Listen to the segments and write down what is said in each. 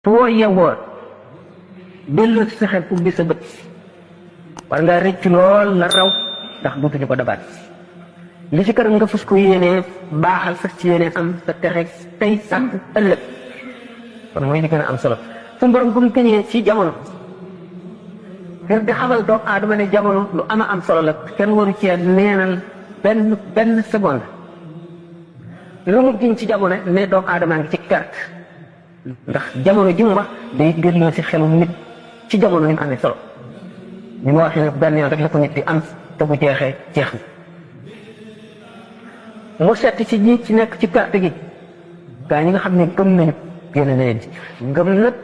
foo yewoo dellu si sa xel ubbi sa bët war ngaa rëcc lool la raw ndax duutuñu ko dabaat li ci kanam nga fas ko yéenee baaxal fas ci yéenee am sa texe tey ak ëllëg kon mooy li gën a am solo suñu borom bu mu keñee ci jamono ngir di xamal doomu aadama ne jamono lu ama am solo la kenn waru cee neenal benn seconde lu mu giñ ci jamono ne doomu aadama ngi ci perte ndax jamono ji mu wax day delloo si xelu nit ci jamono yi mu amee solo ni ma waxee ne benn yoon rek la ko nit di am te bu jeexee jeex na mu seet ci ñi ci nekk ci perte gi gaa ñi nga xam ne gëm nañu génn na leen ci ngëm nag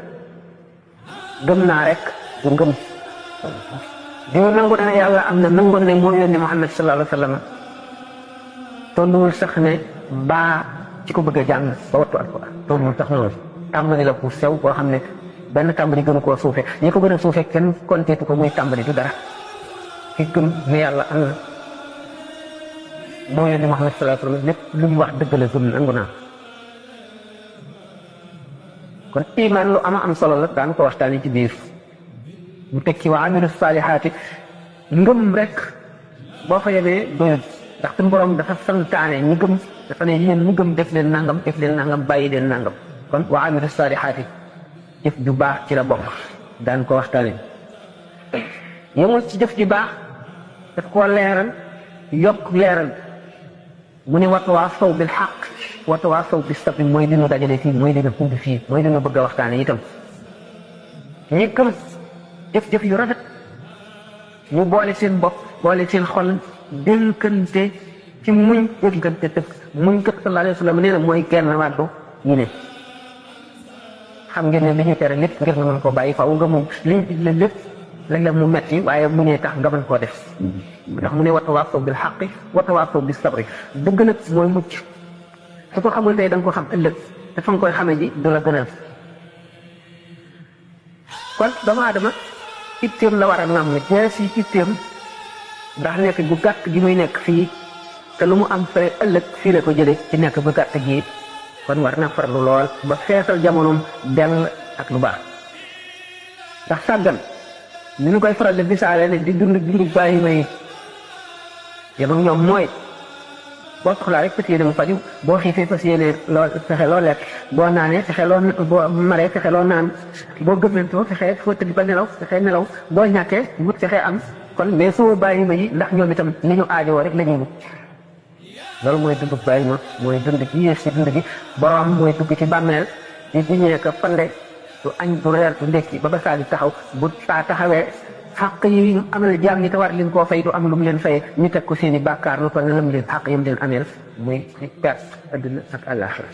gëm naa rek du ngëm di nangu ne yàlla am na nangoon ne moo yónni Muhammad sallallahu alayhi wa sallam tolluwul sax ne baa ci ko bëgg a jàng ba wattu alquran tolluwul sax noonu tàmbali la pour sew boo xam ne benn tàmbali gënu koo suufe ñi ko gën a suufe kenn konteetu ko muy tàmbali du dara ki gëm ne yàlla am na moo yónni Muhammad sallallahu alayhi wa sallam lépp lu mu wax dëgg la gëm nangu naa kon iman lu ama am solo la daan ko waxtaanee ci biir mu teg ci wa amilu saalihaati ngëm rek boo fa yemee doyul ndax suñu borom dafa santaane ñi gëm dafa ne yéen ñi gëm def leen nangam bàyyi leen nangam kon wa amilu saalihaati jëf ju baax ci la bokk daan ko waxtaanee yemul ci jëf ju baax daf koo leeral yokk leeral mu ne watawaasaw bil xaq watawaasaw bis sabr mooy li ñu dajale fii mooy li ñu bind fii mooy li ñu bëgg a waxtaanee itam ñi gëm jëf-jëf yu rafet ñu boole seen bopp boole seen xol dénkante ci muñ dénkante tëf muñ kat sallallahu alayhi wa sallam nee na mooy genn wàllu yi ne xam ngeen ne li ñu tere lépp ngir nga mën ko bàyyi faaw nga muñ li ñu digle lépp léeg-léeg mu metti waaye mu ne tax nga mën koo def ndax mu ne watawaasaw bil xaqi watawaasaw bis sabri dëgg nag mooy mucc su ko xamul tey da nga ko xam ëllëg te fa nga koy xamee ji du la gënal kon doomu aadama itteem la war a nam ne jeex si itteem ndax nekk gu gàtt gi muy nekk fii te lu mu am fere ëllëg fii la ko jële ci nekk bu gàtt gi kon war na farlu lool ba feesal jamonoom dell ak lu baax ndax sàggan ni ñu koy faral di misaale ne di dund bàyyi may yam ak ñoom mooy boo soxlaa rek fas yéene mu faju boo xiifee fas yéene loo fexe loo lekk boo naanee fexe loo boo maree fexe loo naan boo gëmmentoo fexe foo tëdd ba nelaw fexe nelaw boo ñàkkee wut fexe am kon mais soo bàyyi ma yi ndax ñoom itam ni ñu aajowoo rek la ñuy wut loolu mooy dund bàyyi ma mooy dund gi yées ci dund gi borom mooy dugg ci bàmmeel di diñee ko pande du añ du reer du ndekki ba saa di taxaw bu saa taxawee xàq yi amal jaam ñi te war leen koo fay du am lu mu leen fayee ñu teg ko seen i bàkkaar lu ko ne lam leen xàq yam leen ameel muy perte adduna ak àllaaxira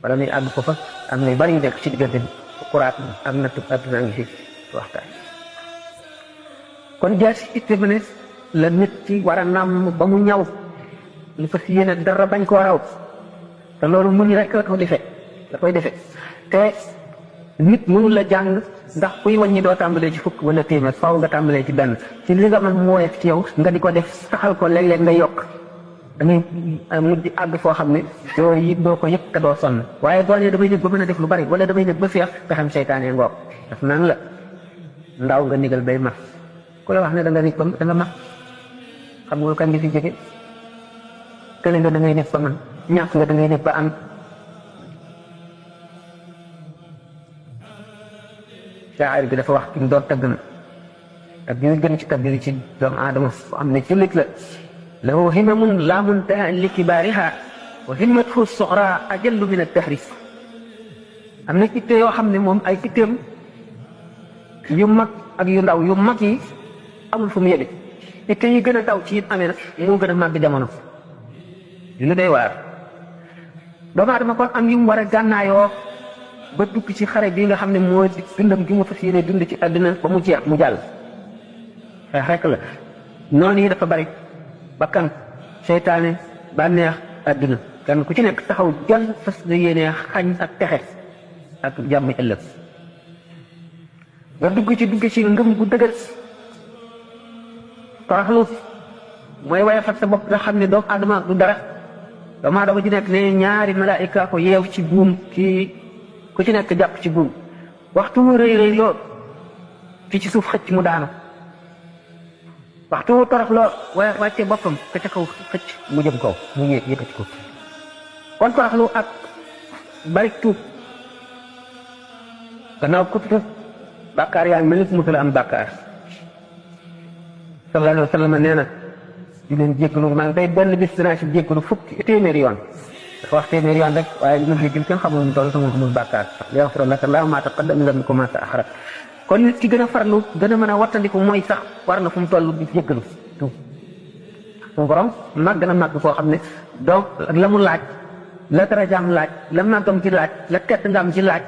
wala muy àgg ko fa am na yu bari yu nekk ci diggante bi kuraat am na tub adduna ngi fi waxtaan kon jaar si itte ba ne la nit ci war a nàmm ba mu ñaw li fas yéene dara bañ koo raw te loolu muñ rek la ko defee da koy defee te nit mënul la jàng ndax kuy wàññi doo tàmbalee ci fukk wala téeméer faaw nga tàmbalee ci benn ci li nga mën mu woyof ci yow nga di ko def saxal ko léeg-léeg nga yokk da ngay mujj àgg foo xam ne yooyu doo ko yëg te doo sonn waaye boo nee damay nekk ba mën a def lu bari wala damay nekk ba feex pexem seytaane ngoog daf naan la ndaw nga nigal bay mag ku la wax ne da nga nekk ba da nga mag xam nga kan nga fi jóge kële nga da ngay nekk ba man ñàkk nga da ngay nekk ba am shaa'ir bi dafa wax ki mu doon tagg na ak bi gën ci tagg ci doomu aadama am ne jullit la lahu himamun laa muntaha li kibaariha wa himmatuhu suxra ajallu min ad-dahri am na itte yoo xam ne moom ay itteem yu mag ak yu ndaw yu mag yi amul fu mu yële itte yi gën a daw ci it amee nag moo gën a màgg jamono yu lu day waar doomu aadama kon am yu mu war a gànnaayoo ba dugg ci xare bi nga xam ne mooy dundam gi mu fas yéene dund ci àddina ba mu jeex mu jàll xeex rek la noonu yi dafa bari bakkan seytaane bànneex àdduna kan ku ci nekk taxaw jan fas yéene xañ ak texe ak jàmm ëllëg nga dugg ci ngëm gu dëgër toroxlu mooy waaye fat sa bopp nga xam ne doomu aadama du dara doomu aadama ci nekk ne ñaari malaayika ko yeew ci buum kii ku ci nekk jàpp ci buum waxtu mu rëy rëy lool fi ci suuf xëcc mu daanu waxtu mu torox lool wàcce boppam ka ca kaw xëcc mu jëm kaw mu yéeg yëkkati ko kon toroxlu ak bari tuub gannaaw ko tuub bàkkaar yaa ngi mel ni musul am bàkkaar sallallahu alayhi wa sallam nee na di leen jéggalu maa ngi day benn bis dinaa si jéggalu fukki téeméeri yoon dafa wax téeméeri yoon rek waaye li ma jéggal kenn xamul mu toll sama amul bàkkaar yaghfir laka Allahu ma taqaddama min dhanbika wa ma ta'akhkhara kon nit ki gën a farlu gën a mën a wattandiku mooy sax war na fu mu toll di jéggalu tuub suñu borom màgg na màgg koo xam ne donc la mu laaj la darajaam laaj la màggam ci laaj la tedd ngam ci laaj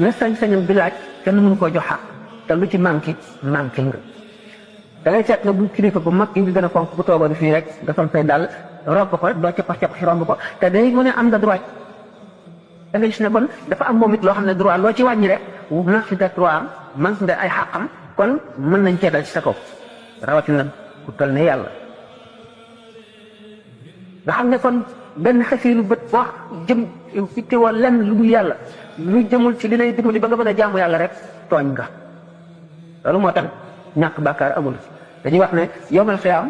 la sañ-sañam bi laaj kenn mënu koo jox xaq te lu ci manqué nga da ngay seet nga bu kilifa bu mag yi bi gën a fonk bu toogoon fii rek nga sol say dàll romb ko rek doo cappax romb ko te day mu ne am nga droit da ngay gis ne bon dafa am moom it loo xam ne droit loo ci wàññi rek na fi da droit am man nga ay xàqam kon mën nañ cee dal ci sa kaw rawatina ku toll ne yàlla nga xam ne kon benn xasiiru bët boo jëm fitte woo lenn lu dul yàlla lu jëmul ci li lay dimbali ba nga mën a jaamu yàlla rek tooñ nga loolu moo tax ñàkk bàkkaar amul dañuy wax ne yowmal xiyaam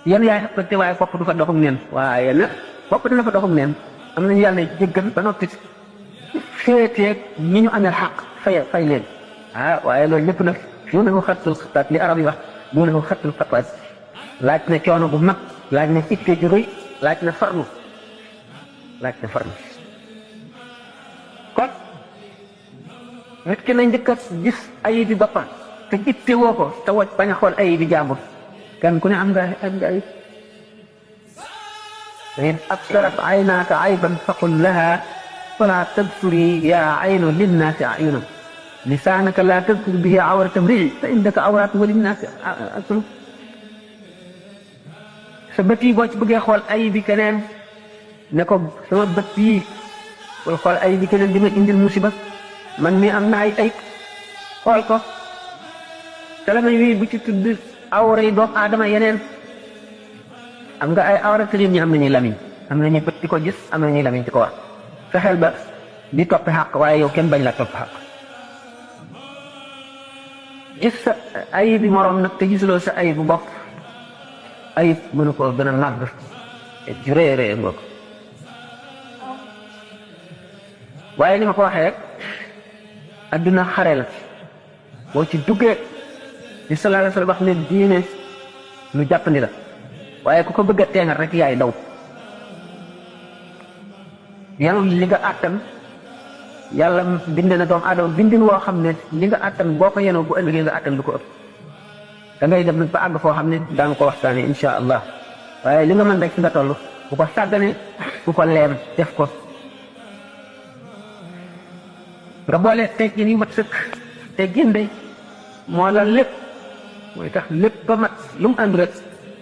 yan yaay xëppante waaye fopp du fa doxum neen waaye nag fopp dina fa doxum neen am nañu yàlla jéggal ba noppi féeteeg ñi ñu amee xaq fay leen waaye loolu lépp nag ñu ne ko xattul xataat li arab yi wax ñu ne ko xattul xataat laaj na coono bu mag laaj na itte ju rëy laaj na farlu kon nit ki na njëkk a gis ayib bi boppam te itte woo ko te woj bañ a xool ayib bi jàmbur kenn ku ne am nga ayib in absarat aynaaka ayban faqul laha fala tabsuri yaa aynu linnaasi ayunan lisaanaka laa tadkur bihi awrata mrii fa indaka awraatun wa linnaasi alsun sa bët yi boo ci bëggee xool ayib bi keneen ne ko sama bët yi booy xool ayib bi keneen di ma indil musiba man mi am na ay ayib xool ko te la may wii bu ci tudd awra yi doomu aadama yeneen am nga ay awra te ñi am nañuy lamiñ am nañuy bët di ko gis am nañuy lamiñ di ko wax fexeel ba di topp xaq waaye yow kenn bañ la topp xaq gis sa ayib bi moroom nag te gisuloo sa ayib bu bopp ayib mënu koo gën a màgg ju rëy rëy nga ko waaye li ma ko waxee rek adduna xare la boo ci duggee di sallallahu alayhi wa sallam wax ne diine lu jàppandi la waaye ku ko bëgg a teengal rek yaay daw yàlla li nga àttan yàlla bind na doomu aadama bindin woo xam ne li nga àttan boo ko yenoo bu ëllëgee nga àttan lu ko ëpp da ngay dem nag ba àgg foo xam ne daan ko waxtaane insha allah waaye li nga mën rek fi nga toll bu ko sàggane bu ko leem def ko nga boole teggin yu mat sëkk teggin day moo la lépp mooy tax lépp ba mat lu mu ànd rek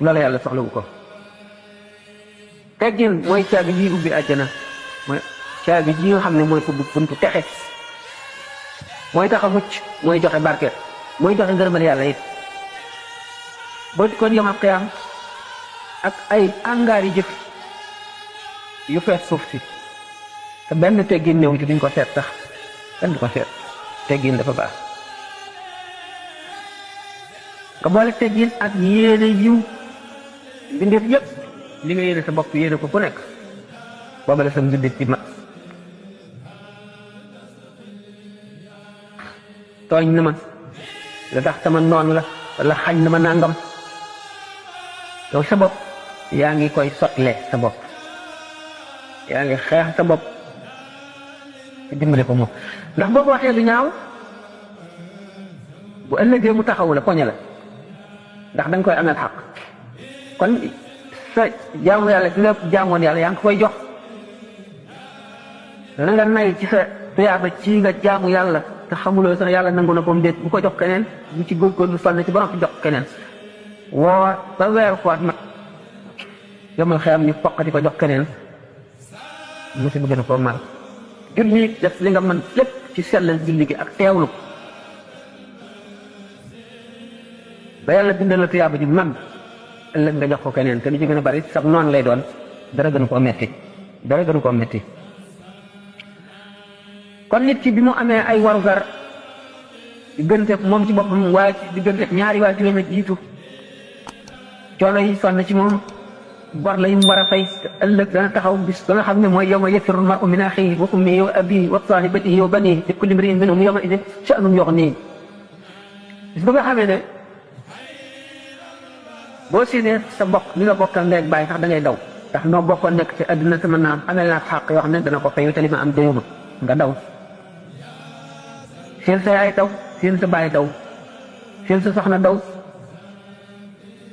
loola yàlla soxlawu ko teggin mooy caabi ji ubbi àjjana mooy caabi ji nga xam ne mooy ubbi buntu texe mooy tax a mucc mooy joxe barke mooy joxe ngërëmal yàlla it boo di kon yomal xiyaam ak ay angaar yi jëf yu fees suuf si te benn teggin néew ci duñ ko seet sax kenn du ko seet teggin dafa baax nga boole teggin ak yéene yiw mbindeef yëpp li nga yéene sa bopp yéene ko ku nekk booba la sa mbindeef ci mat tooñ na ma la tax sama noon la wala xañ na ma nangam yow sa bopp yaa ngi koy sotle sa bopp yaa ngi xeex sa bopp ci dimbale ko moom ndax boo ko waxee lu ñaaw bu ëllëgee mu taxawu la poñe la ndax da nga koy ameel xaq kon sa jaamu yàlla ci lépp jaamoon yàlla yaa ngi koy jox dana nga nay ci sa tuyaaba ci nga jaamu yàlla te xamuloo sax yàlla nangu na ko mu déet bu ko jox keneen bu ci góorgóorlu sonn ci ba noppi jox keneen woo ba weer fois nag yomal xeyam ñu foqati ko jox keneen mosi bu gën a koo mal julli def li nga mën lépp ci sellal julli gi ak teewlu ko ba yàlla bindal la tuyaaba ji man ëllëg nga jox ko keneen te lu ci gën a bari sax noonu lay doon dara gën koo metti kon nit ki bi mu amee ay warugar diggante moom ci boppam waaye diggante ñaari waa juróomi jiitu coono yi sonn ci moom bor la yi mu war a fay ëllëg dana taxaw bis ba nga xam ne mooy yawma yafirru l-mar'u min axiihi wa ummihi wa abiihi wa saahibatihi wa baniihi li kulli imri'in minhum yawma idin sha'nun yughniihi bis ba nga xamee ne boo séenee sa mbokk li nga bokkal ndey ak baay sax da ngay daw ndax noo bokkoon nekk ci àdduna te mën naa am amee naa xàq yoo xam ne dana ko fayu te li ma am déyuma nga daw seen sa yaay daw seen sa baay daw seen sa soxna daw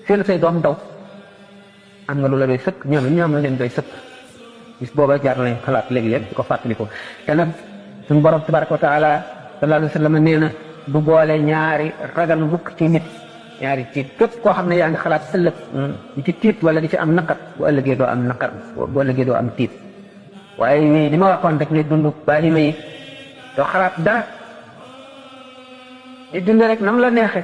seen say doom daw am nga lu la doy sëkk ñoom la leen doy sëkk bis booba jaar nañ xalaat léegi-léeg di ko fàttaliku te nag suñu borom tabaraka wa taala sallallahu alayhi wa sallam nee na du boole ñaari ragal mukk ci nit ñaari tiit képp koo xam ne yaa ngi xalaat ëllëg di ci tiit wala di ci am naqar bu ëllëgee doo am naqar bu ëllëgee doo am tiit waaye li ma waxoon rek ne dund bàyyi ma yi doo xalaat dara di dund rek nam la neexe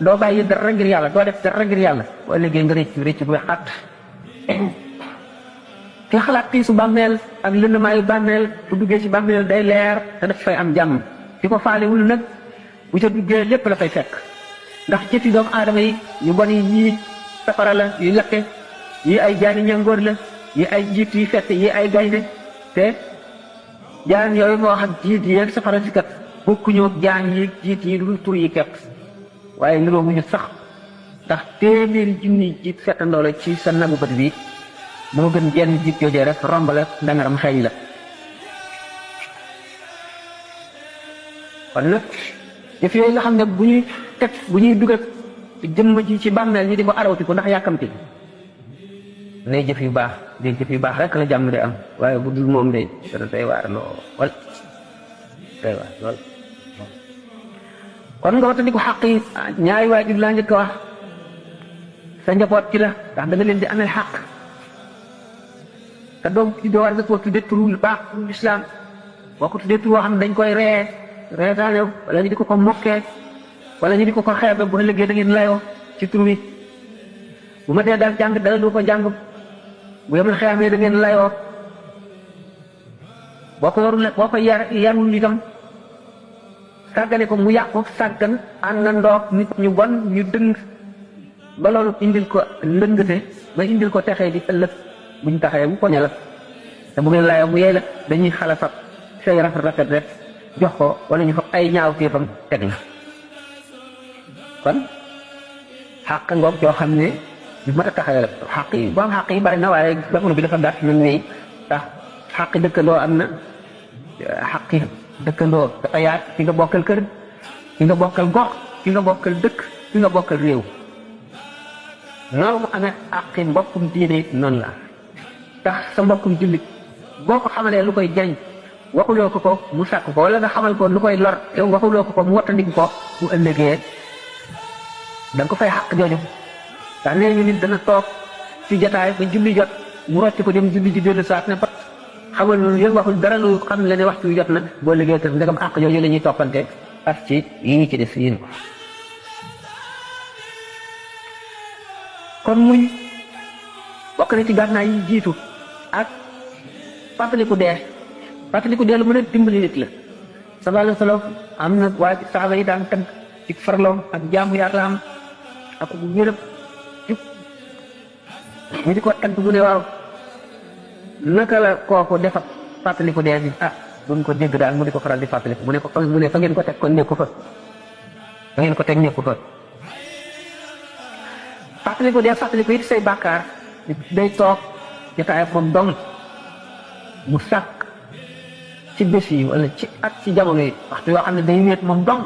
doo bàyyi dara ngir yàlla doo def dara ngir yàlla bu ëllëgee nga rëcc bu xat te xalaat tiisu bàmmeel ak lëndamaayu bàmmeel bu duggee ci bàmmeel day leer te daf fay am jàmm ki ko faalewul nag bu ca duggee lépp la fay fekk ndax jëfi doomu aadama yi yu bon yi yii safara la yu lakke yi ay jaani ñangoor la yi ay jiit yi fett yi ay gaynde te jaan yooyu moo xam jiit yi ak safara si kat bokkuñu ak jaan yi jiit yi lu tur yi kepp waaye niroo mu ñu sax ndax téeméeri junni jiit fettandoo la ci sa nagu bët bi moo gën jenn jiit joojee rek romb la ndangaram xeeñ la kon nag jëf yooyu nga xam ne bu ñuy dugal jëmm ji ci bàmmeel ñi di ko arawti ko ndax yàkkamti nay jëf yu baax day jëf yu baax rek la jàmm di am waaye bu dul moom day dana doy waar lool doy waar lool kon nga watandi ko xaq yi ñaari waajur laa njëkk a wax sa njaboot ci la ndax da nga leen di amel xaq te doom ci doo war nga koo tudde turu lu baax turu lislaam boo ko tuddee turu woo xam ne dañ koy reetaane wala ñu di ko mokkee wala ñu di ko xeebe bu ëllëgee da ngeen layoo ci tur wi bu ma dee daal jàng dara du ko jàng bu yemal xeamee da ngeen layoo boo ko yarul itam sàggane ko mu yàqu sàggan ànd na ndoog nit ñu bon ñu dëng ba loolu indil ko ndëngate ba indil ko texee di ëllëg buñ taxee bu poñe la te bu ngeen layoo mu yey la dañuy xala fab say rafet rek jox ko wala ñu fab ay ñaaw téefam teg la kon xàq ngoog yoo xam ne yu mat a taxawee la xàq yi boo am xàq yi bari na waaye jamono bi dafa gàtt nañ wéy ndax xàq dëkkandoo am na xàq dëkkandoo dafa yaat ki nga bokkal kër ki nga bokkal gox ki nga bokkal dëkk ki nga bokkal réew noonu mu amee àqi mbokkum diine it noonu la tax sa mbokkum jullit boo ko xamalee lu koy jariñ waxuloo ko mu sàkk ko wala nga xamal ko lu koy lor yow waxuloo ko mu wattandiku ko mu ëllëgee da nga ko fay xàq jooju ndax nee ñu nit dana toog ci jotaay ba julli jot mu rocc ko dem julli ji dellu saat ne pat xamal loolu yëpp waxul dara lu xam le ne waxtu wi jot na boo liggéey tam ndegam àq jooju la ñuy toppante as ci yi ci des yéen ko kon muñ bokk na ci gànnaay yi jiitu ak fàttaliku dee lu mën a dimbali nit la sallallahu alayhi wa sallam am na waa saaba yi daan tagg ci farloom ak jaamu yàlla am ak bu wérëb jub ñu di ko tagg bu ne waaw naka la kooku defa fàttaliku dee bi duñ ko dégg daal mu di ko faral di fàttaliku mu ne fa ngeen ko teg kon nekku fa fa ngeen ko teg nekku fa fàttaliku dee fàttaliku it say bàkkaar day toog jotaay moom dong mu sàkk ci bés yi wala ci at ci jamono yi waxtu yoo xam ne day wéet moom dong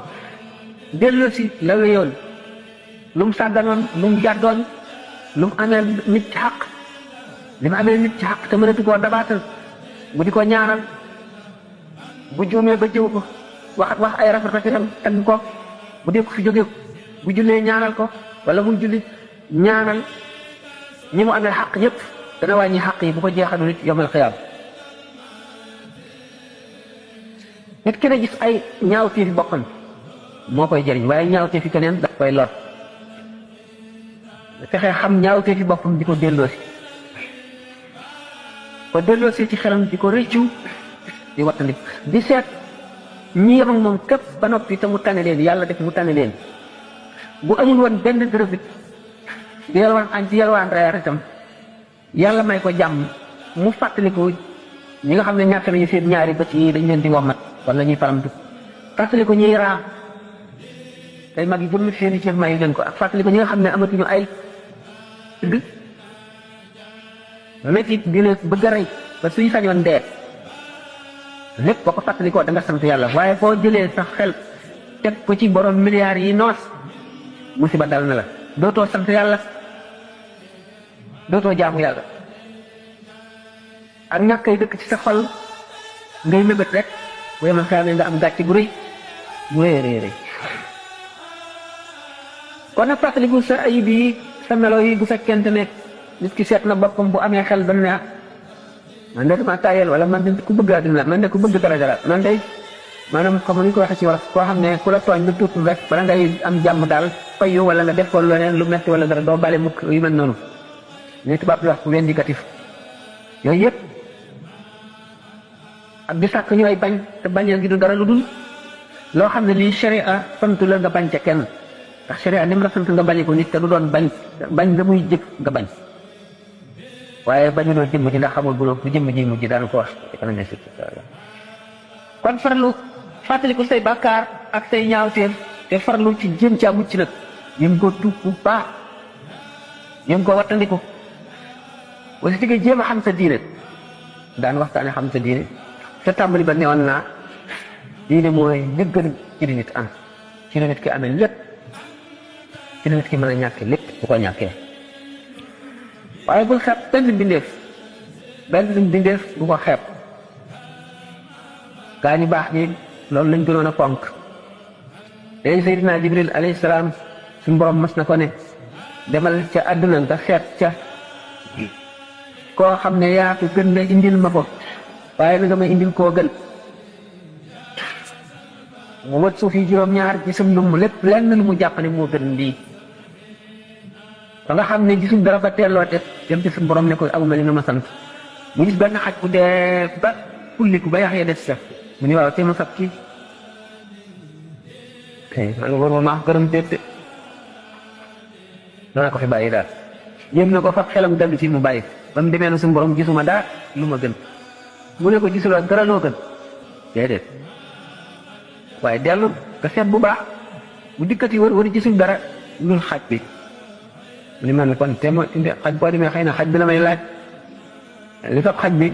dellu si la wéyoon lu mu sàgganoon lu mu jàddoon lu mu amee nit ci xaq li mu amee nit ci xaq te mënatu koo dabaatal bu di ko ñaanal bu juumee ba jëw ko wax ay rafetam tagg ko bu dee ko fi jóge bu jullee ñaanal ko wala muy julli ñaanal ñi mu amee xaq ñëpp dana wàññi xaq yi bu ko jeexalul nit yomal xiyaam nit ki ne gis ay ñaawteefi boppam moo koy jëriñ waaye ñaawteefi keneen daf koy lor fexe xam ñaawteefi boppam di ko delloosi ci xelam di ko rëccu di wattandi di seet ñi yem ak moom képp ba noppi te mu tane leen yàlla def mu tane leen bu amul woon benn dërëbit di yalwaan añ ci yalwaan reer itam yàlla may ko jàmm mu fàttaliku ñi nga xam ne ñàkk nañu seen ñaari bët yi dañ leen di wommat wala ñuy palamtu fàttaliku ñuy raam tey mag yi jëmm seen i cër may leen ko ak fàttaliku ñi nga xam ne amatuñu ay dëgg métti di leen bëgg a rey ba suñu sañoon dee lépp boo ko fàttalikoo da nga sant yàlla waaye foo jëlee sa xel teg ko ci borom milliards yi noos musiba dal na la dootoo sant yàlla dootoo jaamu yàlla ak ñàkkay dëkk ci sa xol ngay mébét rek bu yemal xamee nga am gàcce gu rëy bu rëy kon nag fàttaliku sa ayib yi sa melo yi bu fekkente ne nit ki seet na boppam bu amee xel ba ne man de dama tayel wala man de ku bëgg àddina man de ku bëgg dara man de maanaam comme ni ko waxee ci wolof koo xam ne ku la tooñ lu tuuti rek bala ngay am jàmm daal fayu wala nga def ko leneen lu metti wala dara doo bale mukk yu mel noonu li tubaab di wax vindicatif yooyu yëpp ak di sàkk ñooy bañ te bañeel gi du dara lu dul loo xam ne lii sharia sant la nga bañ ca kenn ndax sharia ni mu la sant nga bañe ko nit te du doon bañ nga muy jëf nga bañ waaye bañu doon jëmm ji ndax xamul bu jëmm ji mujj daanu ko wax kon farlu fàttaliku say bàkkaar ak say ñaawteef te farlu ci jëm caa mucc nag yëm ko tuub bu baax yëm ko wattandiku wala si jéem a xam sa diine daan waxtaane xam sa diine te tàmbali ba newoon naa diine mooy gën ci di nit am ci la nit ki amee lépp ci la nit ki mën a ñàkke lépp bu ko ñàkkee waaye bul xeeb benn mbindeef bu ko xeeb gaa ñu baax ñi loolu lañ gënoon a fonk léegi Seydina Jibril alayhi salaam suñu borom mas na ko ne demal ca àdduna nga seet ca koo xam ne yaa ko gën nga indil ma ko waaye na nga may indil koo gën mu wët suuf yi juróom-ñaar ci sam lumm lépp lenn lu mu jàpp ne moo gën lii ba nga xam ne gisul dara ba teelloo te dem ci suñu borom ne ko amuma li nga ma sant mu gis benn xaj bu dee ba kulliku ba yax ya des sax mu ni waaw te ma fab kii man war ma maa gërëm déet dana ko fi bàyyi daal yéem na ko fab xelam dellu ci mu bàyyi ba mu demee na suñu borom gisuma daal lu ma gën mu ne ko gisuloo dara loo gën déedéet waaye dellu nga seet bu baax bu dikkati wër gisul dara lul xaj bi mu ni man kon te ma indi xaj boo demee xëy na xaj bi la may laaj li fab xaj bi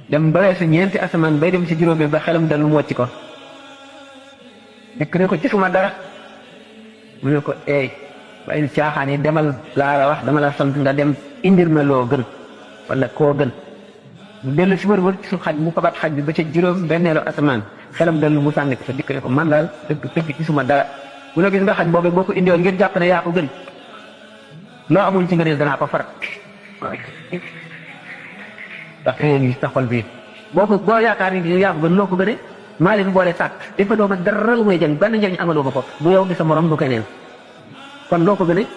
dem ba weesu ñeenti asamaan bay dem ci juróomi ba xelam dellu mu wàcc ko dikk ne ko gisuma dara mu ne ko eey bàyyi caaxaan yi demal laa la wax dama la sant nga dem indir ma loo gën wala koo gën mu dellu si wër gisul xaj mu fabat xaj bi ba ca juróom benneelu asamaan xelam dellu mu sànni ko fa dikk ne ko man daal dëgg gisuma dara bu la gis nga xaj boobee boo ko indiwoon ngir jàpp ne yaa ko gën loo amul ci nga ne danaa ko farat ndax da ngeen gis sa xol bii boo yaakaar ni yaa ko gën loo ko gënee maa leen boole sàkk dafa dooma dara lu may jëriñ benn njëriñ amaloo ma ko du yow di sa morom du keneen kon loo ko gënee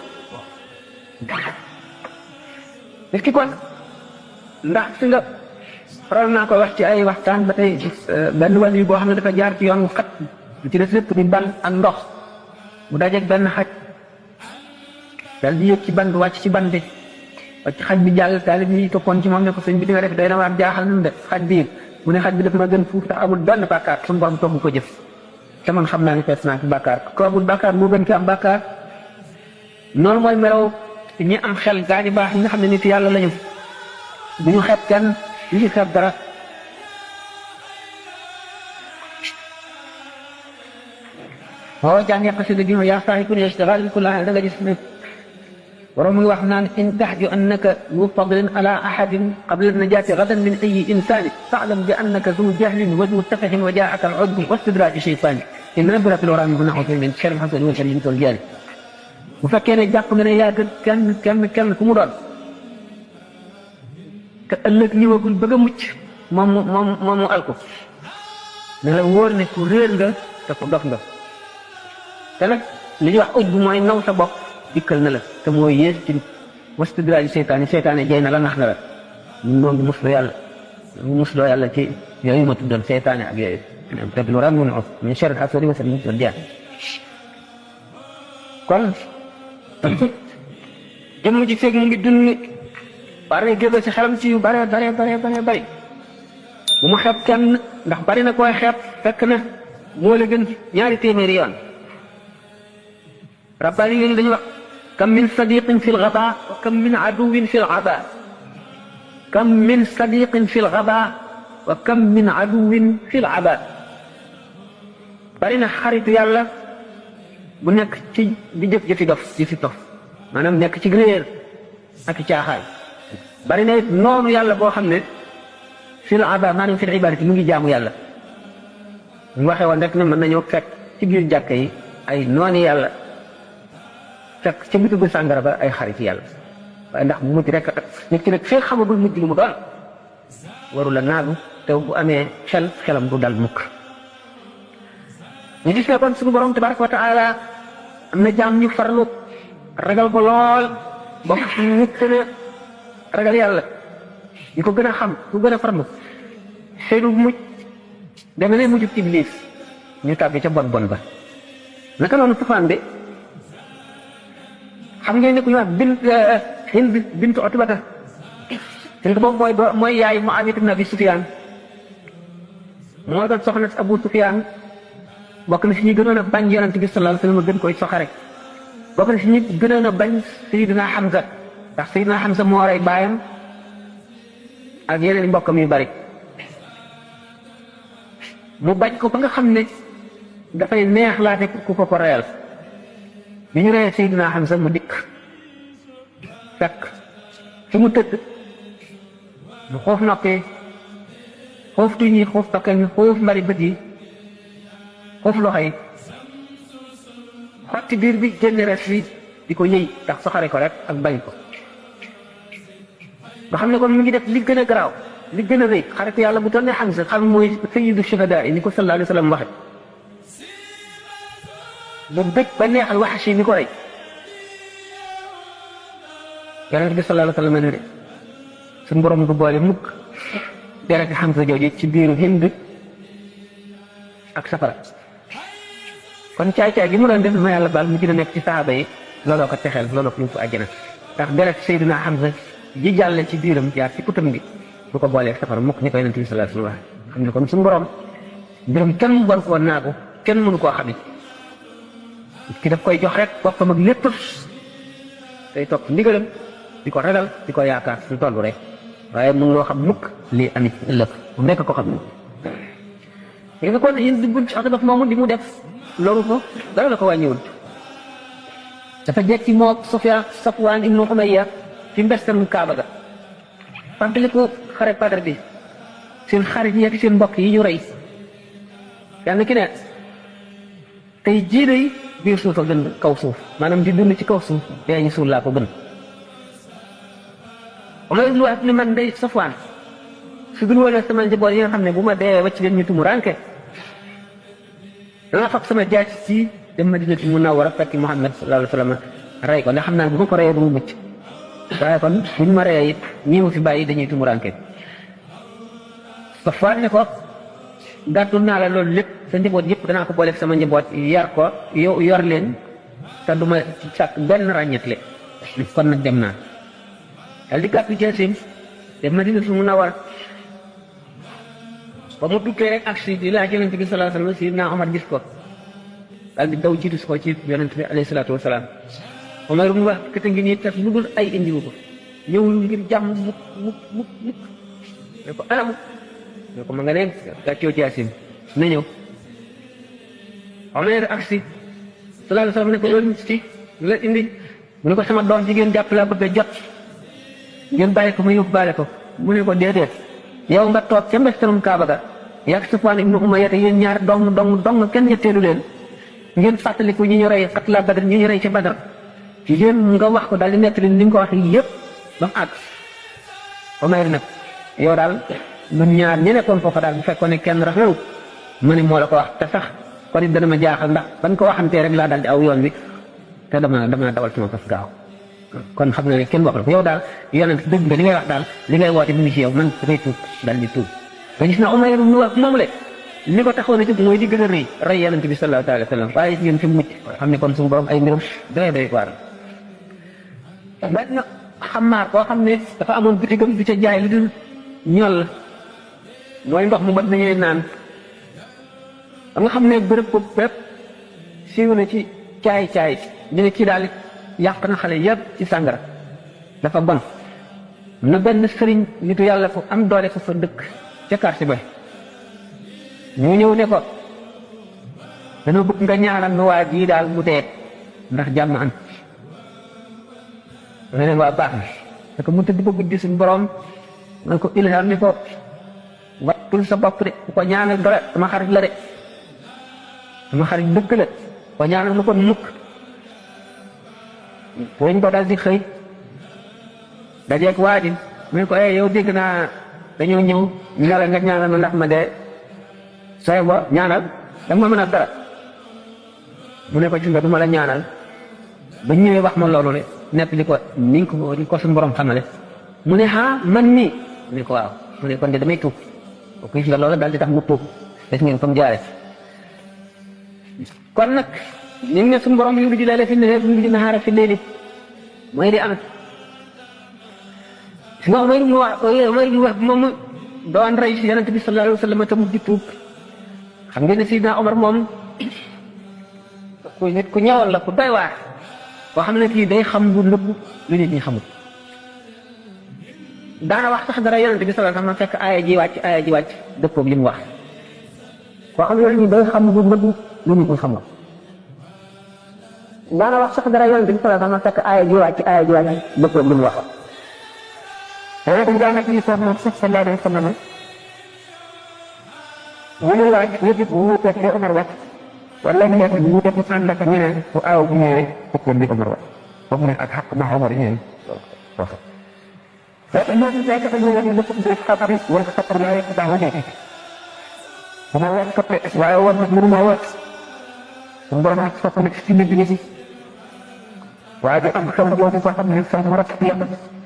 nit ki kon ndax fi nga faral naa ko wax ci ay waxtaan ba tey benn wàll yi boo xam ne dafa jaar ci yoon wu xat lu ci des lépp di ban ak ndox mu dajeeg benn xaj dal di yëg ci ban bi wàcc ci ban bi wàcc xaj bi jàll taalib yi toppoon ci moom ne ko sëñ bi di nga def doy na waar jaaxal nañu de xaj bi mu ne xaj bi dafa ma gën fuuf tax amul benn bàkkaar suñu borom togg ko jëf te man xam naa ne fees naa ci bàkkaar ko amul bàkkaar moo gën ki am bàkkaar noonu mooy melaw ñi am xel gaa ñi baax ñi nga xam ne nit yàlla lañu du ñu xeeb kenn du ñu xeeb dara boo jàngee xasida gi yaa saaxi ku ne istigaal bi kulla da nga gis ne borom mu ngi wax naan in taxju annaka zu fadlin ala ahadin qabla najaati gadan min ayi insani faalam bi annaka zu jahlin wa zu tafahin wa jaaka al udbu wa istidraji shaytani in rabbira fil wara min naxu min sharri xasadi wa sharri tol jaari bu fekkee ne jàpp nga ne yaa gën kenn ku mu doon te ëllëg ñëwagul bëgg a mucc moom mu alko ne la wóor ne ku réer nga te ku dof nga te nag li ñuy wax uj bu mooy naw sa bopp dikkal na la te mooy yées ci wastidraji seytaane jay na la nax na la ñun noonu mos la yàlla musloo yàlla ci yooyu ma tuddoon seytaane ak yooyu te lu ram mun of min sharri hasidin wa sharri doon jeex kon jëmm ji feeg mu ngi dund war na génn ci xelam ci yu bare bu mu xeeb kenn ndax bari na koy xeeb fekk na moo la gën ñaari téeméeri yoon rabbaani yi dañu wax kam min sadiqin fi lgaba wa kam min aduwin fi lgaba kam min sadiqin fi lgaba wa kam min aduwin fi lgaba bari na xaritu yàlla bu nekk ci di jëf-jëfi dof maanaam nekk ci réer ak caaxaay bari na it noonu yàlla boo xam ne fil aba maanaam fil ibadati mu ngi jaamu yàlla mu waxee woon rek ne mën nañoo fekk ci biir jàkka yi ay nooni yàlla fekk ca bitigu sàngara ba ay xarit yàlla waaye ndax mu mujj rek nit ki nag fee xamagul mujj lu mu doon waru la naagu te bu amee xelam du dal mukk ñu gis ne kon suñu borom tabaraka wa taala am na jaam ñu farlu ragal ko lool bokk nit ne ragal yàlla ñu ko gën a xam ku gën a farlu seenu mujj deme ne mujjub iblis ñu tàbbi ca bon ba naka noonu safaan bi xam ngeen ne ku ñu wax Hind bintu Utbata Hind boobu mooy yaay Muawiya ibn Abi Sufyaan moo doon soxna si Abu Sufyaan bokk na si ñi gënoon a bañ yonent bi sallallahu alayhi wa sallam gën koy soxe rek bokk na si ñi gënoon a bañ Sayyidina Hamza ndax Sayyidina Hamza moo rey baayam ak yeneen mbokkam yu bari mu bañ ko ba nga xam ne dafay neex laate ku ko reyal bi ñu reyee Sayyidina Hamza mu dikk fekk fi mu tëdd mu xoof noppee xoof tuñ yi xoof tokkee ñu xoof mbari bët yi xoof loxo yi xotti biir bi génne res fi di ko yëy ndax soxare ko rek ak bañ ko nga xam ne kon mu ngi def li gën a garaaw li gën a rëy xaritu yàlla bu toll ne Hamza xam mooy sayyidu shuhada yi ni ko sallallahu alayhi wa sallam waxe mu bëgg ba neexal Wahshi mi ko rey yonent bi sallallahu alayhi wa sallam ne de suñu borom du boole mukk dereti Hamza jooju ci biiru Hind ak safara kon caay-caay gi mu doon def ma yàlla baal mu gën a nekk ci saxaaba yi looloo ko texeel looloo ko yóbbu àjjana ndax deret Seydina Hamza ji jàlle ci biiram jaar ci putam gi du ko boolee safara mukk ni ko yonent bi sallallahu alayhi wa sallam xam ne kon suñu borom mbiram kenn war koo naagu kenn mënu koo xamit ki daf koy jox rek boppam ak lépp tey topp ndigalam di ko ragal di ko yaakaar su tollu rek waaye mënu loo xam mukk lii amit ëllëg mu nekk ko xam ne léegi nga kon Hind bint Utba moomu di mu def loolu ko dara la ko wàññiwul dafa jekki moo Safwaan ibnu Umayya ci mbestam Kaaba ga fàttaliku xare Badar bi seen xarit yi ak seen mbokk yi ñu rey kenn ki ne tey jii day biir suuf a gën kaw suuf maanaam di dund ci kaw suuf dee ñu suul laa ko gën Umar ibnu Wahab ni man day Safwaan su dul woon sama njaboot yi nga xam ne bu ma dee wacc leen ñu tumu ranke danga fab sama jaaj ci dem Madinatu Munawwara fekk Muhammad sallallahu alayhi wa sallam rey ko ndax xam naa bu ma ko reyee du mu mucc waaye kon buñ ma reyee it ñii ma fi bàyyi dañuy tumu ranke Safwaan ne ko gàttul naa la loolu lépp sa njaboot yëpp danaa ko booleeg sama njaboot yar ko yow yor leen te du ma sàkk benn ràññetle kon nag dem naa dal di gàttu jaasim dem Madinatu Munawwara ba mu duggee rek ak si di laaj yonent bi sallallahu alayhi wa sallam Sidna Omar gis ko daal di daw jiitu ko ci yonent bi alayhi salaatu wa salaam Omar mu wax kete ngi nii tax lu dul ay indiwu ko ñëwul ngir jàmm mukk ne ko anam ne ko ma nga neen gàccoo jaasim na ñëw Omar ak si sallallahu alayhi wa sallam ne ko loolu ci lu la indi mu ne ko sama doom jigéen jàpp laa bëgg a jot ngeen bàyyi ko ma yóbbaale ko mu ne ko déedéet yow nga toog ca mbestalum Kaaba ga yàgg Safwaan ibnu Umayya yéen ñaar dong kenn ñetteelu leen ngeen fàttaliku ñi ñu rey xatla Badar ñi ñu rey ca Badar yéen nga wax ko daal di nettali ni nga ko wax yëpp ba mu àgg Umayr nag yow daal ñun ñaar ñi nekkoon foofa daal bu fekkoon ne kenn rafetlu ma ne moo la ko wax te sax kon it dana ma jaaxal ndax ban ko waxantee rek laa daal di aw yoon wi te dama dawal sama fas gaaw kon xam na ne kenn wax la ko yow daal yonent dëgg nga li ngay wax daal li ngay woote mu ngi ci yow man damay tuub daal di tuub nga gis na Umayr ibn Wahb moom le li ko taxoon a jóg mooy di gën a rey yonent bi sallallahu alayhi wa sallam waaye ngeen fi mucc xam ne kon suñu borom ay mbiram doy waar benn xamaar koo xam ne dafa amoon bitigam du ca jaay lu dul ñol mooy ndox mu bat nañuy naan ba nga xam ne bërëb ko bépp siiw na ci caay ñu ne kii daal yàq na xale yëpp ci sàngara dafa bon na benn sëriñ nitu yàlla fu am doole fa dëkk ca quartier ba ñu ñëw ne ko dañoo bëgg nga ñaanal nu waa jii daal mu dee ndax jàmm am ne leen waa baax na parce que mu tëdd ba guddi suñu borom na ko ilham ni ko wattul sa bopp de bu ko ñaanal dara sama xarit la de sama xarit dëkk la ko ñaanal lu ko mukk dañ ko dal di xëy dajeeg waa ji mu ne ko yow dégg naa dañoo ñëw ñu ne la nga ñaanal ma ndax ma dee sooy bo ñaanal danga ma mën a dara mu ne ko gis nga du ma la ñaanal ba ñëwee wax ma loolu le nepp li ko ni ko suñu borom xamale mu ne man mii mu ne ko waaw mu ne kon de damay tuub ko gis nga loolu daal di tax mu tuub des ngeen fa mu jaare kon nag ni ne suñu borom yu di leele fi ne yu di naxaara fi léegi mooy di am si nga Umayr ibn Wahb moom doon rey si yonent bi sallallahu alayhi wa sallam te mu di tuub xam ngeen ne Sidna Omar moom nit ku ñëwal la ku doy waar koo xam ne kii day xam lu nëbb lu nit ñi xamul daana wax sax dara yonent bi sallallahu alayhi wa sallam fekk aaya ji wàcc dëppoog li mu wax koo xam ne day xam lu nëbb lu nit ñi xamul daana wax sax dara yonent bi sallallahu alayhi wa sallam fekk aaya ji wàcc dëppoog li mu wax yonent bi daana ci sox moom sallallahu alayhi wa sallam ñu laaj yëpp bu ñu fekk li Omar wax wala ñu nekk bu ñu def ànd ak ñeneen bu aaw bu ñëwee fekkoon li Omar wax foofu ne ak xaq ma Omar ñëwee wax fekk ñu fekk fa ñu ne dafa def xabar wala xabar la rek daa wone bu ma wax kappe waaye war na mënu ma wax suñu borom ak sopp nekk ci nit ñi waaye di am xew boobu fa xam ne sax mu rafet yàlla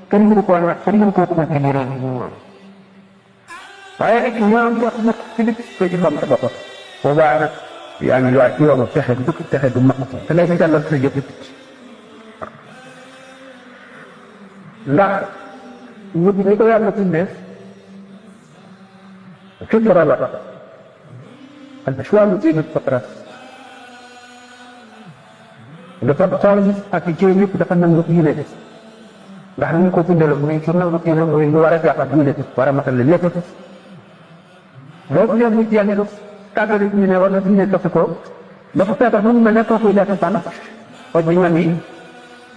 kenn mënu ko wax kenn mënu ko ko wax ni waaye rek ñoom wax nag ci nit ko ci xam sa bopp boobaa nag yaa ngi waay ci yoonu pexe du mag te lay jàllal sa jëf ndax wut ni ko yàlla tuddee fitra la al islaam diinu fitra dafa xool ak ci yëpp dafa nangu diine ndax ñu ko tuddee la muy ci nangu diine mooy lu war a jàpp diine war a matal lépp loolu ñoom nit yàlla tàggali ñu ne war na diine topp ko dafa feebar mu mel ne kooku lekk sànn xooj bu ñu mel ni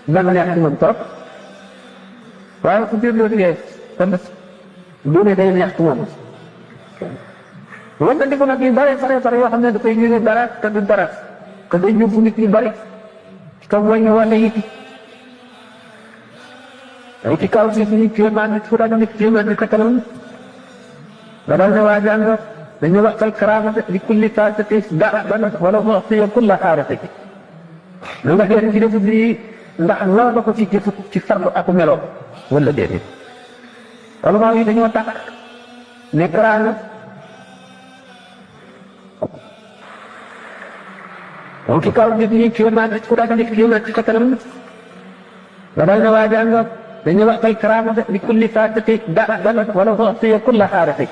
dana neex ci moom trop waaye ku biir loolu yee tamit diine day neex ci moom wante di ko nag yu bare yoo xam ne dafay ñu dara te du dara te day yóbbu nit yu bari te wàññi wàlle yi ay ci kaw si suñu kéemaan fu daga nit kéemaan di kanam nga dal ne waa jàng dañu waxtal karaamate li kulli faasati da'ban wala mu'tiya kulla xaarati na nga seet ci def lii ndax loo ba ko ci jëf ci farlu ak melo wala déedéet ulama yi dañoo tax ne karaama moom ci kaw nit ñi kéemaan fu daga nit kéemaan ci kanam nga dal ne waa jàng dañu waxtal karaamate li kulli faasati da'ban wala mu'tiya kulla xaarati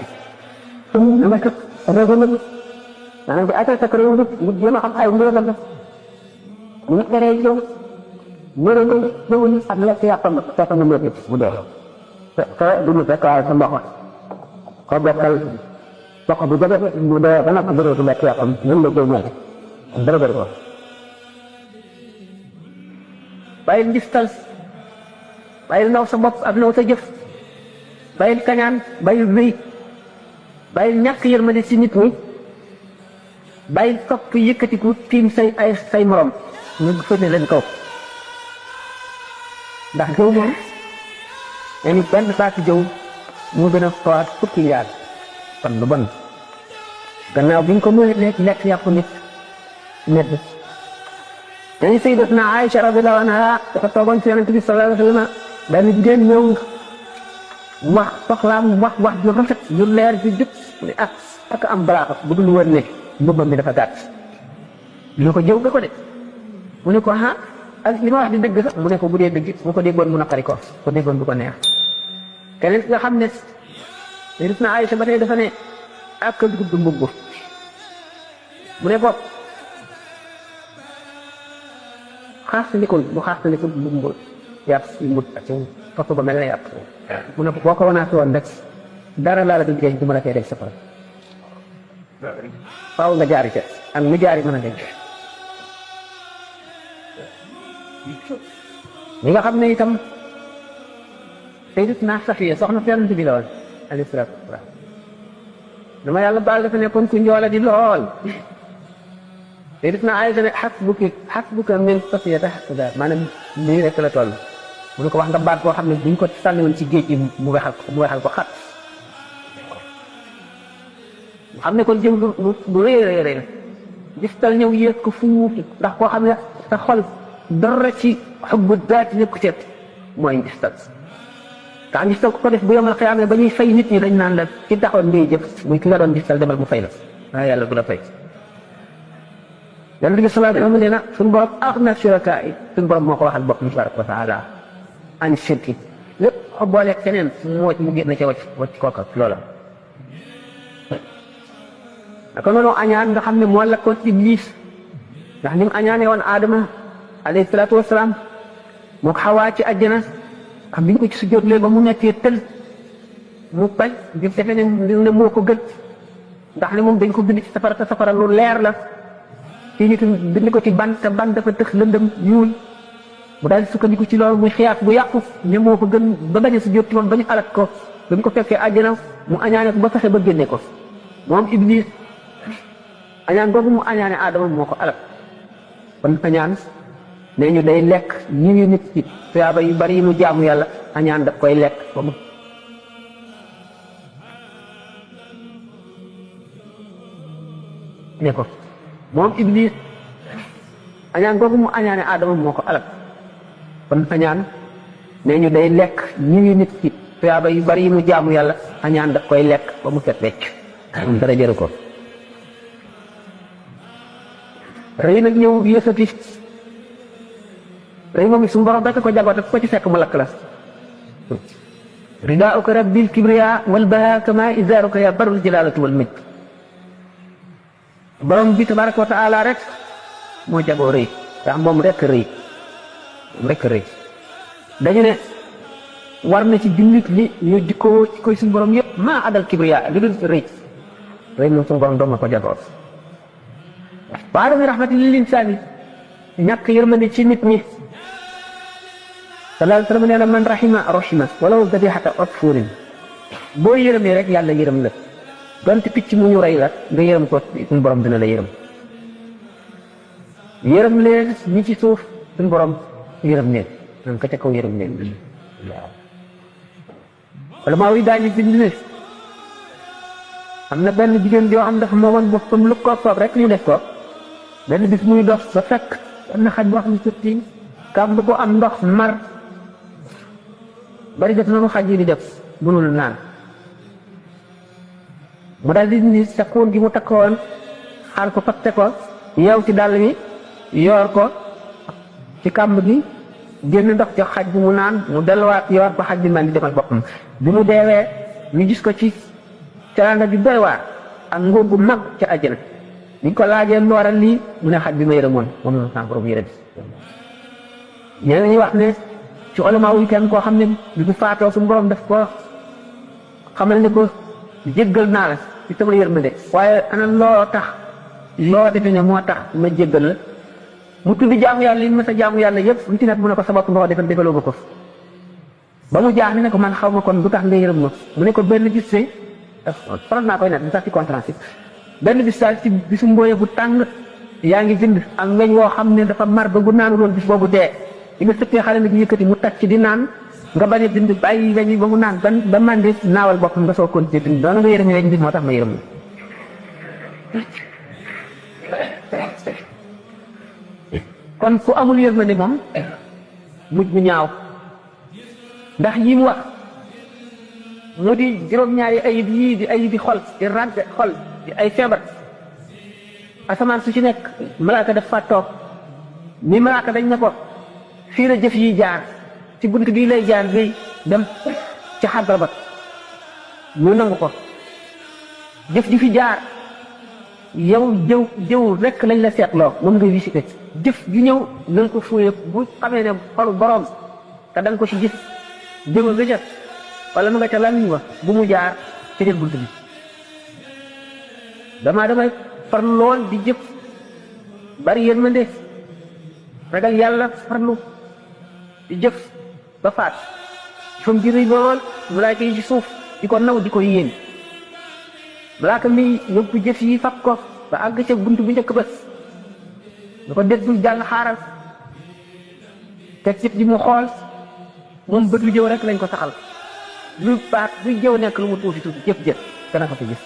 dama ko réew maanaam bi atal sa kër yow mu jéem a xam ay mbiram la mu nekk rek yow mbiram la ñëwul ak lekk yàppam fekk nga mbir mu dee te du mu fekk waaye sa mboq ko bokkal mboq bu jóge mu dee ba nag bëri du lekk yàppam ñun la koy mel dara bëri ko bàyyil ngistal bàyyil naw sa bopp ak naw sa jëf bàyyil kañaan bàyyil wéy bàyyil ñàkk yërmande ci nit ñi bàyyil topp yëkkatiku tiim say morom ñu fëne leen kaw ndax jëw moom ni benn saako jëw moo gën a fawaat fukki yaar kon lu bon gannaaw bi ñu ko mënee lekk yàpp nit medd dañu sayyidatuna Aïcha radiyallahu anha dafa toogoon ci Yonent bi sallallahu alayhi wa sallam benn jigéen ñëw wax soxlaam wax ju rafet ju leer ju jub ne ak am balaaxa bu dul woon ne mbubbam bi dafa gàtt ñu ko jëw nga ko de mu ne ko ak li ma wax di dëgg sax mu ne ko bu dee dëgg bu ko déggoon mu naqari ko déggoon du ko neex keneen nga xam ne sayyidatuna Aïcha ba tey dafa ne ak gudd mbubb mu ne ko xaaslikul bu xaaslikul mbubb yàpp mbut ak foofu ba mel ne yàpp mu ne ko boo ko wanaasi woon rek dara laa la du liggéey du mën a fee def safara faaw nga jaari ca ak mu jaari mën a denc ñi nga xam ne itam sayyidatuna Safiya soxna Yonent bi la woon alayhi salaatu wa salaam dama yàlla baal dafa nekkoon ku njoola di lool sayyidatuna Aïcha ne hasbuka min Safiyata hakaza maanaam nii rek la toll mu ne ko wax nga baat boo xam ne buñ ko sànni woon ci géej gi mu wexal ko xat mu xam ne kon jëm lu rëy gis tal ñëw yéeg ko fu mu ndax koo xam ne sa xol dara ci xubbu daati nekk ceeb mooy ngistal tax ngistal ko def bu yomal xiyaam ba ñuy fay nit ñi dañ naan la ci taxoon ngay jëf muy ki nga doon ngistal demal mu fay la waaye yàlla du la fay Yonent bi sallallahu alayhi wa sallam nee na suñu borom axna shuraka yi suñu borom moo ko waxal boppam tabaraka wa taala an shirki lépp xo booleeg keneen moo ci mu génn ca wacc kooka loola naka noonu añaan nga xam ne moo lakkoon Iblis ndax ni mu añaane woon Adama alayhi salaatu wasalaam moo ko Xawaa ci àjjana xam biñ ko ci sujjóotlee ba mu nekkee tël mu bañ di defe ne moo ko gën ndax ne moom dañ ko bind ci safara te safara lu leer la ci ñu bind ko ci ban te ban dafa tëx lëndëm ñuul mu daal di sukkandiku ci loolu muy xiyaat bu yàqu ne moo ko gën ba bañ a sujjóot ci moom ba ñu alat ko ba ñu ko fekkee àjjana mu añaane ko ba fexe ba génne ko moom Iblis añaan googu mu añaane Adama moo ko alat kon añaan nee ñu day lekk ñi nit ci tuyaaba yu bari yi mu jaamu yàlla añaan daf koy lekk ba mu ne ko moom Iblis añaan googu mu añaane Adama moo ko alal kon añaan nee ñu day lekk ñi nit ci tuyaaba yu bari yi mu jaamu yàlla añaan daf koy lekk ba mu set wecc moom dara jëru ko rëy nag ñëw yësati rëy moom suñu borom rekk ko jagoo te ko ci fekk mu lakk la ridaauka rabbil kibriya wal baha kama izaaruka ya barul jalaalatu wal majd borom bi tabaraka wa taala rek moo jagoo rëy ndax moom rek rëy dañu ne war na ci jullit ñi ñu jikkoo ci koy suñu borom yëpp maa adal kibriya lu dul rëy moom suñu borom doom na ko jagoo wa adami rahmati lil insaani ñàkk yërmande ci nit ñi sallallahu alayhi wa sallam nee na man rahima walaw dabihata utfurin boo yërëmee rek yàlla yërëm la donte picc mu ñu rey la nga yërëm ko suñu borom dina la yërëm leen ñi ci suuf suñu borom yërëm leen nan ka ca kaw yërëm leen waaw wala maa wi daañu bind ne am na benn jigéen yoo xam dafa moomoon boppam lu ko soob rek ñu def ko benn bis muy dox ba fekk am na xaj boo xam ne surtout kam bu ko am ndox mar bari def noonu xaj yi di def mënul naan mu daal di ni sa xuun gi mu takkoon xaal ko fatte ko yeew ci dàll bi yoor ko ci kàmb gi génn ndox jox xaj bi mu naan mu delluwaat yoor ba xaj bi man di demal boppam bi mu deewee ñu gis ko ci teraanga ju doy waar ak nguur gu mag ca àjjana biñ ko laajee lu waral lii mu ne xaj bi ma yërëmoon moom la sama borom yërëm ñeneen ñi wax ne ci ulama wu kenn koo xam ne bi bu faatoo suñu borom daf ko xamal ne ko jéggal naa la ci sama yërmande waaye ana loo tax loo defe ne moo tax ma jéggal la mu tudd jaamu yàlla yi ma sa jaamu yàlla yëpp lu ci nekk mu ne ko sa bopp nga ko defal defaloo ma ko ba mu jaax ne ko man xaw ma kon du tax nga yërëm ma mu ne ko benn gis see faral naa koy net di sax ci conférence yi benn bis daal ci bisu mbooye bu tàng yaa ngi bind ak weñ woo xam ne dafa mar ba bu naanu loon bis boobu dee li nga sëppee xale nag yëkkati mu tàcc di naan nga bañ a bind bàyyi weñ yi ba mu naan ba mandi naawal boppam nga soo continuer bind doona nga yërëm weñ bi moo tax ma yërëm kon ku amul yërmande moom mujj bu ñaaw ndax yi mu wax mu di juróom-ñaari ayib yii di ayibi xol di ràgg xol di ay feebar asamaan su ci nekk malaaka daf fa toog ni malaaka dañ ne ko fii la jëf yi jaar ci bunt bii lay jaar ngay dem ci xàggal ba ñu nangu ko jëf ji fi jaar yow jëw rekk lañ la seetloo moom ngay visité jëf ju ñëw na nga ko fuye bu xamee ne xolu borom te da nga ko ci gis jëma nga jëf wala mu nga ca lamiñ wa bu mu jaar ci biir bunt bi damay farlu lool di jëf bari yërmande ragal yàlla farlu di jëf ba faat fam ji rëy lool malaaka yi ci suuf di ko naw di ko yéen malaaka mi yóbbu jëf yi fab ko ba àgg ca bunt bu njëkk ba da ko déglu jàng xaaral teg jëf ji mu xool moom bët lu jëw rek lañ ko saxal lu baax luy jëw nekk lu mu tuuti tuuti jëf dana ko fi gis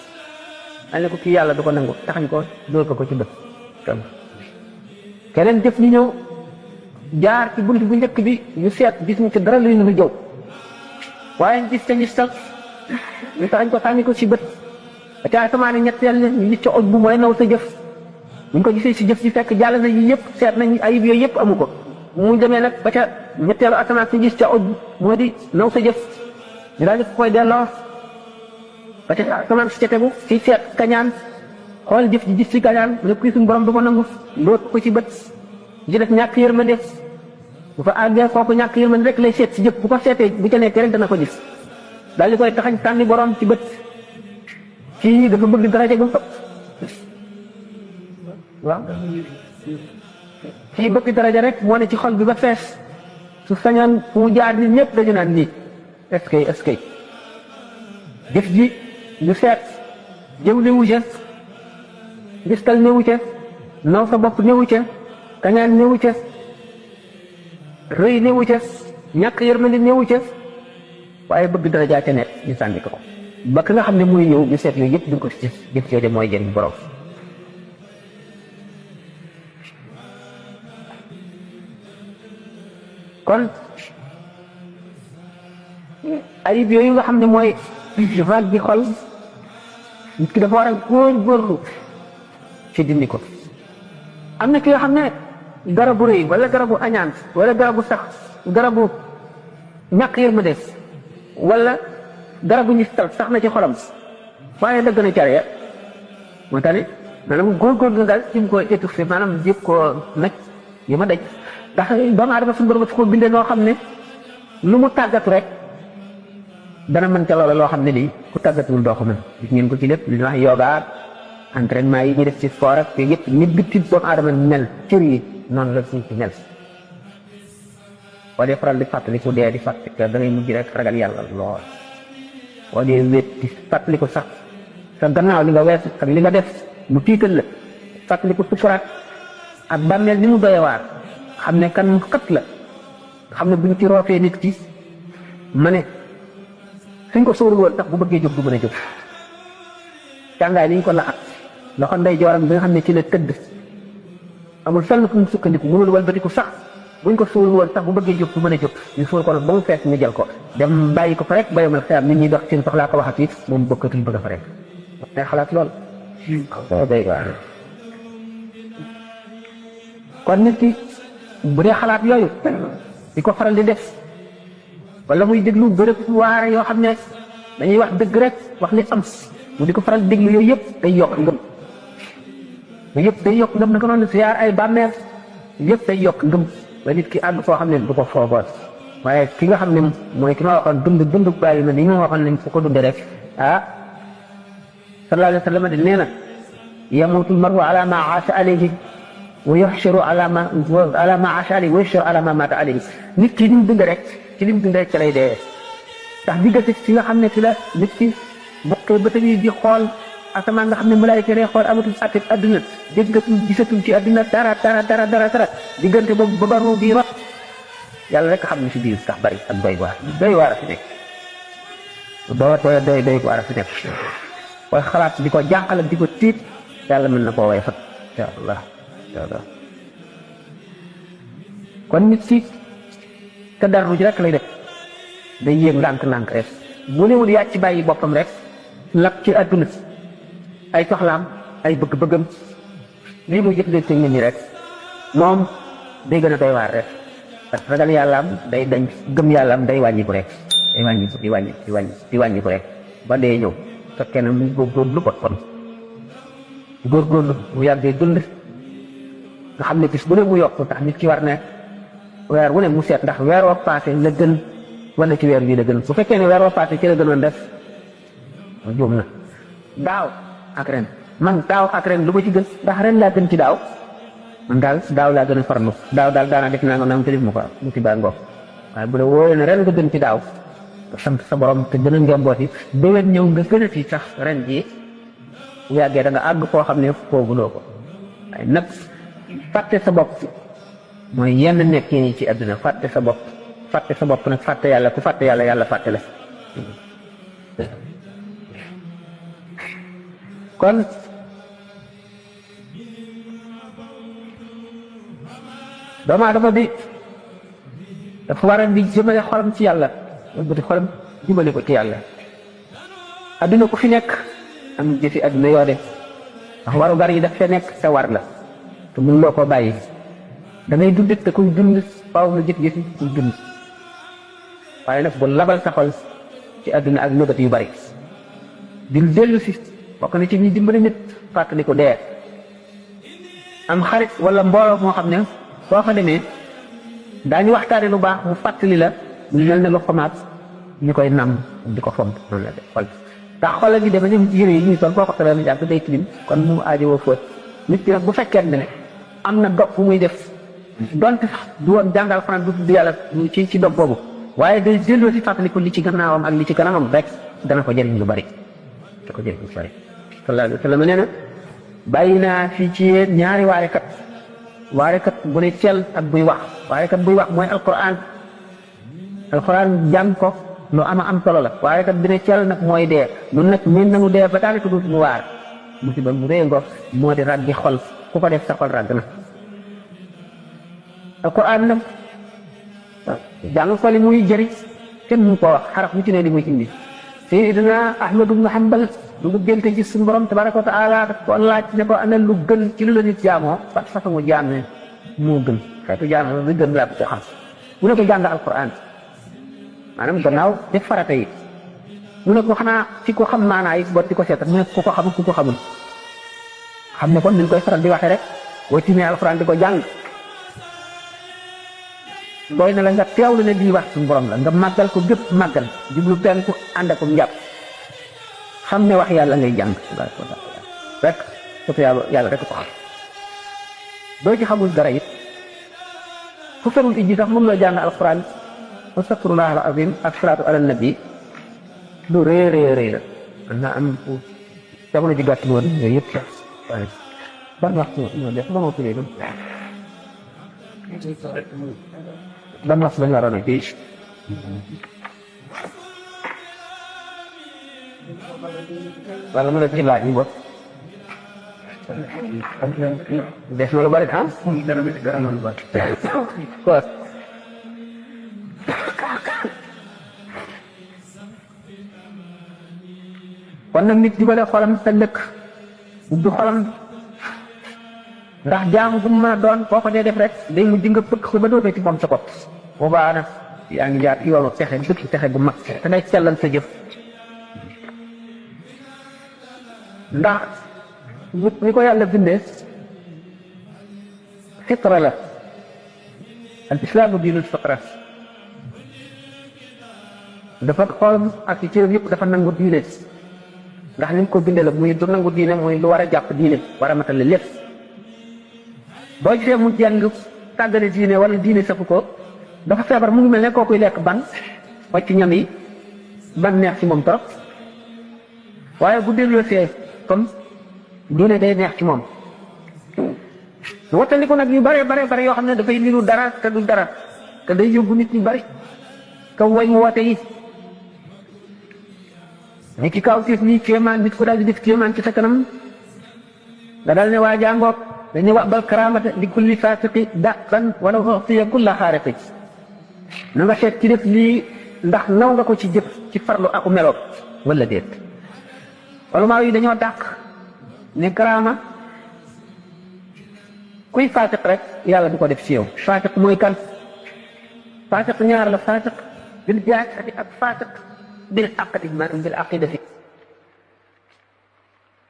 dañ ne ko kii yàlla du ko nangu taxañ ko dóor ko ci bët keneen jëf ñu ñëw jaar ci bunt bu njëkk bi ñu seet gis ñu ci dara luy nu jëw waaye gis ca gis tal ñu taxañ ko sànni ko ci bët ba ca samaane ñetteel ñu gis ca oj bu mooy naw sa jëf buñ ko gisee si jëf ci fekk jàll na yi yëpp seet nañ ayib yooyu yëpp amu ko mu demee nag ba ca ñetteelu asamaan si gis ca oj moo di naw sa jëf ñu daal di koy delloo ba ca asamaan si ca tegu ci seet kañaan xool jëf ji gis ci kañaan mu ne kuy suñu borom du ko nangu loot ko ci bët ji def ñàkk yërmande bu fa àggee kooku ñàkk yërmande rek lay seet si jëf bu ko seetee bu ca nekkee rek dana ko gis daal di koy taxañ sànni borom ci bët kii dafa bëgg daraja gu fëpp waaw kii bëgg daraja rek moo ne ci xol bi ba fees su sañoon fu mu jaar nit ñëpp dañu naan nii est-ce que jëf ji ñu seet jëw newu ca gistal newu ca naw sa bopp newu ca kañaan newu ca rëy newu ca ñàkk yërmande newu ca waaye bëgg daraja ca nekk ñu sànni ko ba ka nga xam ne muy ñëw ñu seet yooyu yëpp duñ ko ci jëf jooju mooy jëriñ borom kon ayib yooyu nga xam ne mooy raag bi xol nit ki dafa war a góorgóorlu ci dindi ko am na ki nga xam ne garabu rëy wala garabu añaan wala garabu sax garabu ñàkk yërmande wala garabu ñistal sax na ci xolam waaye dëgg na care ya moo tax it maanaam góorgóorlu daal jëm koo étouffé maanaam jëm koo nag yi ma daj ndax doomu aadama suñu borom ko bindee noo xam ne lu mu tàggatu rek dana mën ca loola loo xam ne lii ku tàggatuwul doo ko mën gis ngeen ko ci lépp li ñuy wax yoga entraînement yi ñu def ci sport ak yëpp nit bitti doomu aadama mel cër yi noonu la suñ ci mel boo dee faral di fàttaliku dee di fàttaliku da ngay mujj rek ragal yàlla lool boo dee wét di fàttaliku sax sa gannaaw li nga weesu ak li nga def mu tiital la fàttaliku sukuraat ak bàmmeel ni mu doy waar xam ne kan mu xat la xam ne bu ñu ci roofee nit ki ma ne suñ ko sóorul woon sax bu bëggee jóg du mën a jóg càngaay liñ ko la ak loxo ndey jooram bi nga xam ne ci la tëdd amul fenn fu mu sukkandiku mënul walbatiku sax buñ ko sóorul woon sax bu bëggee jóg du mën a jóg ñu sóor ko nag ba mu fees ñu jël ko dem bàyyi ko fa rek ba yomal xeam nit ñi dox seen soxlaa ko waxat yi moom bokkatul bëgg fa rek day xalaat lool day waar kon nit ki bu dee xalaat yooyu di ko faral di def wala muy déglu bërëb waare yoo xam ne dañuy wax dëgg rek wax li am mu di ko faral di déglu yooyu yëpp day yokk ngëm yooyu yëpp day yokk ngëm naka noonu siyaar ay bàmmeel yëpp day yokk ngëm ba nit ki àgg foo xam ne du ko foogoon waaye ki nga xam ne mooy ki ma waxoon dund bàyyi ma ni ma waxoon nañ fu ko dunde rek ah sallallahu alayhi wa sallam de nee na yamutul maru ala ma aasha alayhi wa yuhsharu ala ma aasha alayhi wa yuhsharu ala ma mata alayhi nit ki ni mu dund rek ci lim dund rek ci lay dee ndax diggante fi nga xam ne fi la nit ki bokkee ba tamit di xool asamaan nga xam ne malaayika lay xool amatul àtte adduna déggatul gisatul ci adduna dara diggante boobu ba baru bi rot yàlla rek xam ne si biir sax bari ak doy waar a fi nekk doy waar a fi nekk waaye xalaat di ko jànqal ak di ko tiit yàlla mën na koo way fat incha allah kon nit si te darru ji rek lay def day yéeg ndànk-ndànk rek bu newul yàcc ci bàyyi boppam rek lap ci àdduna ay soxlaam ay bëgg-bëggam lii mu jëflante nit ñi rek moom day gën a doy waar rek parce que ragal yàllaam day dañ gëm yàllaam day wàññiku rek day wàññiku di wàññiku rek ba dee ñëw fekkee ne mu góorgóorlu bot kon góorgóorlu bu yàggee dund nga xam ne bis bu ne mu yokk tax nit ki war ne weer wu ne mu seet ndax weer wa passé la gën wala ci weer bii la gën bu fekkee ne weer wa passé ci la gënoon def juum na daaw ak ren man daaw ak ren lu ma ci gën ndax ren laa gën ci daaw man daal daaw laa gën a farlu daaw daal daanaa def naa nga te def ma ko mu ci baa ngoog waaye bu la wóoree ne ren nga gën ci daaw nga sant sa borom te gën a ngembooti déwén ñëw nga gën a ci sax ren jii bu yàggee da nga àgg koo xam ne fooguloo ko waaye nag fàtte sa bopp mooy yenn nekk yi ci àdduna fàtte sa bopp nag fàtte yàlla ku fàtte yàlla yàlla fàtte la kon doomu aadama bi dafa war a di jëmale xolam ci yàlla bëti xolam jëmale ko ci yàlla adduna ku fi nekk am jëfi adduna yoo de ndax waru gar yi daf fee nekk te war la te mun loo ko bàyyi da ngay dund te kuy dund faaw nga jëf-jëfi kuy dund waaye nag bu labal sa xol ci adduna ak nëbët yu bari di dellu si bokk na ci ñuy dimbali nit fàttali ko dee am xarit wala mbooloo moo xam ne boo fa demee daañu waxtaane lu baax mu fàttali la ñu mel ne lu xomaat ñu koy nam di ko fomp noonu la def xol ndax xoolal gi dafa ñëw ci yére yi ñuy sol boo ko xoolee jàpp day tilim kon mu aajowoo fóot nit ki nag bu fekkee ne am na dog bu muy def donte sax du woon jàngal fanaan du tudd yàlla ci dog boobu waaye day delloo si fàttali ko li ci gannaawam ak li ci kanamam rek dana ko jëriñ lu bari da ko jëriñ lu bari sallallahu alayhi wa sallam nee na bàyyi naa fii ci yéen ñaari waarekat bu ne cel ak buy wax waarekat buy wax mooy alquran jàng ko lu am solo la waarekat bi ne cel nag mooy dee nun nag min nanu dee ba daal ko mu waar musiba mu rëy ngoog moo di raggi xol ku ko def sa xol ragg na alquran nag jàng ko li muy jëriñ kenn mu ko wax xaraf mu ci ne li muy indi Sayyidina Ahmad ibn Hanbal lu mu génte ci suñu borom tabaraka wa taala daf ko laaj ne ko ana lu gën ci lu la nit jaamoo fat façon jaam ne moo gën xeetu jaam lu gën laa ko xam mu ne ko jàng alquran maanaam gannaaw def farata yi mu ne ko xanaa ci ko xam maanaa yi bot di ko seetal mu ne ku ko xamul ku ko xamul xam ne kon ni ñu koy faral di waxee rek boo timee alquran di ko jàng booy na la nga teewlu ne lii wax suñu borom la nga màggal ko gépp màggal jublu benn ku ànd ak njàpp xam ne wax yàlla ngay jàng tabaraka wa taala rek soto yàlla rek ko xam doo ci xamul dara it fu ferul ijji sax moom la jàng alquran astaghfirullah al azim ak salaatu ala nabi lu rëy la man naa am jamono ji gàtt woon yooyu yëpp sax waaye ban waxtu ñoo def ba ma tuddee doon ban waxtu lañ waroon a fii wala mu def ci laaj yi bopp def na lu bari ah quoi kon nag nit jubale xolam sa lëkk ubbi xolam ndax jaamu bu mu mën a doon boo ko dee def rek day mujj nga pëkk ko ba dootoo ci moom sa bopp boobaa nag yaa ngi jaar yoonu texe dëkk texe bu mag te ngay sellal sa jëf ndax ni ko yàlla bindee fitra la al islaamu diinul fitra dafa xolam ak ci cëram yëpp dafa nangu diine ndax ni mu ko bindee la muy du nangu diine muy lu war a jàpp diine war a matale lépp boo gisee mu jàng tàggale diine wala diine safu ko dafa feebar mu ngi mel ne kookuy lekk ban wàcc ñam yi ban neex ci moom trop waaye bu delloo see comme diine day neex ci moom wattandi ko nag yu bare yoo xam ne dafay niru dara te du dara te day yóbbu nit ñu bari kaw way mu woote yi ni ki kaw tiif nii kéemaan nit ko daal di def kéemaan ci sa kanam nga dal ne waa jàngoog dañuy wax bal karaamata li kulli faasiqi daqan wala uxtiya kulla xaariqi na nga seet ci def lii ndax naw nga ko ci jëf ci farlu aku meloog wala déet ulamaa yi dañoo dàq ne karaama kuy faasiq rek yàlla du ko def ci yow faasiq mooy kan faasiq ñaar la faasiq bil jaahati ak faasiq bil aqdi maanaam bil aqidati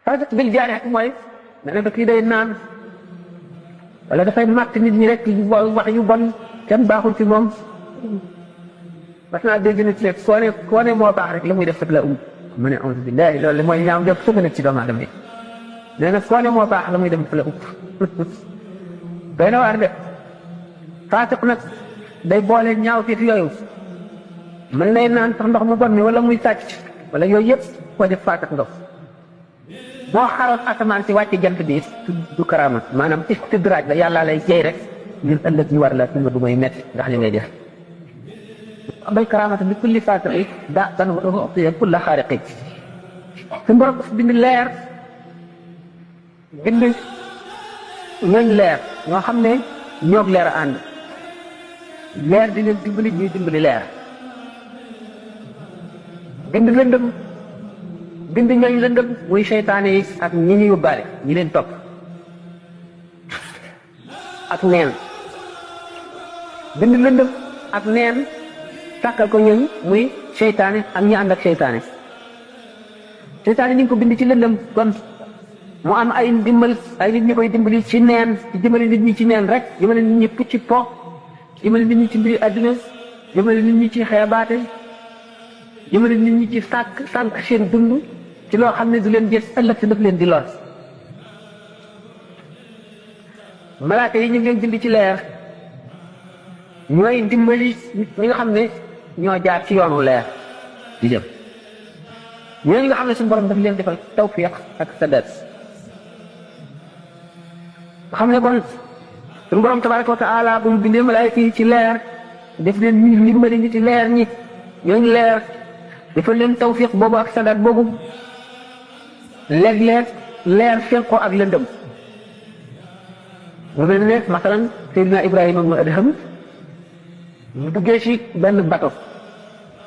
faasiq bil jaahati mooy dana da kii day naan wala dafay màtt nit ñi rek wax yu bon kenn baaxul ci moom mas naa dégg nit ne koo ne moo baax rek la muy def rek la mu ne auzu billahi loolu mooy ñaaw def sëgg nag ci doomu aadama yi nee na koo ne moo baax la muy def la doy na waar de faasiq nag day boole ñaaw fiit yooyu mën nay naan sax ndox mu bon mi wala muy sàcc wala yooyu yëpp koo def faasiq nga boo xaroon asamaan si wàcc jant bi du karaama maanaam istidraaj la yàlla lay jey rek ngir ëllëg ñu war la fi nga du may metti ndax li ngay def bay karaamata bi kulli faasiqi daa dan wa uxtiya kulla xaariqi su borom bind leer bind ñooñ leer ñoo xam ne ñoog leer a ànd leer di leen dimbali ñuy dimbali leer bind lëndëm bind ñooñ lëndëm muy seytaane yi ak ñi ñu yóbbaale ñi leen topp ak neen bind lëndëm ak neen sàkkal ko ñooñ muy seytaane ak ñi ànd ak seytaane seytaane ni nga ko bind ci lëndëm kon mu am ay ndimbal ay nit ñi koy dimbali ci neen ci jëmale nit ñi ci neen rek jëmale nit ñi ci po jëmale nit ñi ci mbiri àdduna jëmale nit ñi ci xeebaate jëmale nit ñi ci sànq seen dund ci loo xam ne du leen jët ëllëg si daf leen di lor malaaka yi ñu ngi leen bind ci leer ñooy dimbali ñi nga xam ne ñoo jaar ci yoonu leer di jëm ñooñu nga xam ne suñu borom daf leen defal tawfiq ak sadat nga xam ne kon suñu borom tabaraka wa taala bu mu bindee malaayka yi ci leer def leen ñu dimbali ñi ci leer ñi ñooñu leer defal leen tawfiq boobu ak sadat boobu léeg-léeg leer fenk ko ak lëndëm nga mel ne masalan Seydina Ibrahima ibn Adham mu duggee ci benn bato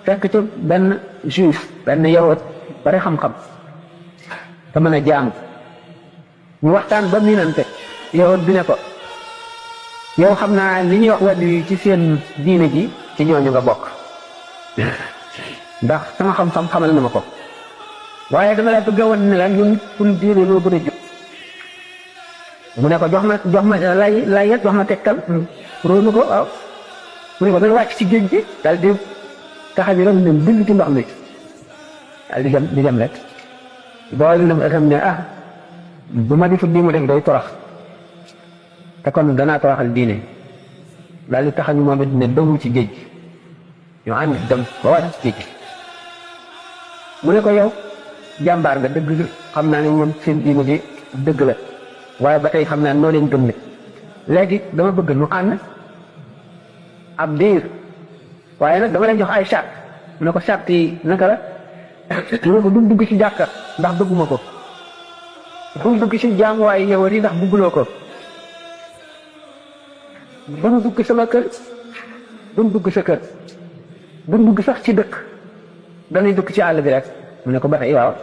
fekk ci benn juif benn yawut bari xam-xam te mën a jaamu ñu waxtaan ba miinante yawut bi ne ko yow xam naa li ñuy wax wàllu yi ci seen diine ji ci ñooñu nga bokk ndax sama xam-xam xamal na ma ko waaye dama la bëgg a wan ne la ñun suñu diine loo gën a jóg mu ne ko jox ma lay yet jox ma tegtal róonu ko waaw mu ne ko dana wàcc ci géej gi daal di taxa bi ron leen bind ci ndox mi daal di dem rek boole na xam ne bu ma defut lii mu def day torox te kon danaa toroxal diine daal di taxa ñu moom it ne dëngu ci géej gi ñu ànd dem ba wàcc ci géej gi mu ne ko yow jàmbaar nga dëgg xam naa ne ñoom seen diine ji dëgg la waaye ba tey xam naa noo leen gëm ne léegi dama bëgg nu ànd ab diir waaye nag dama leen jox ay charte mu ne ko charte yi naka la mu ne ko du dugg ci jàkka ndax bëgguma ko du dugg ci jaamuwaay yewar yi ndax bëgguloo ko duñ dugg sama kër duñ dugg sa kër duñ dugg sax ci dëkk dañuy dugg ci àll bi rek mu ne ko ba tey waaw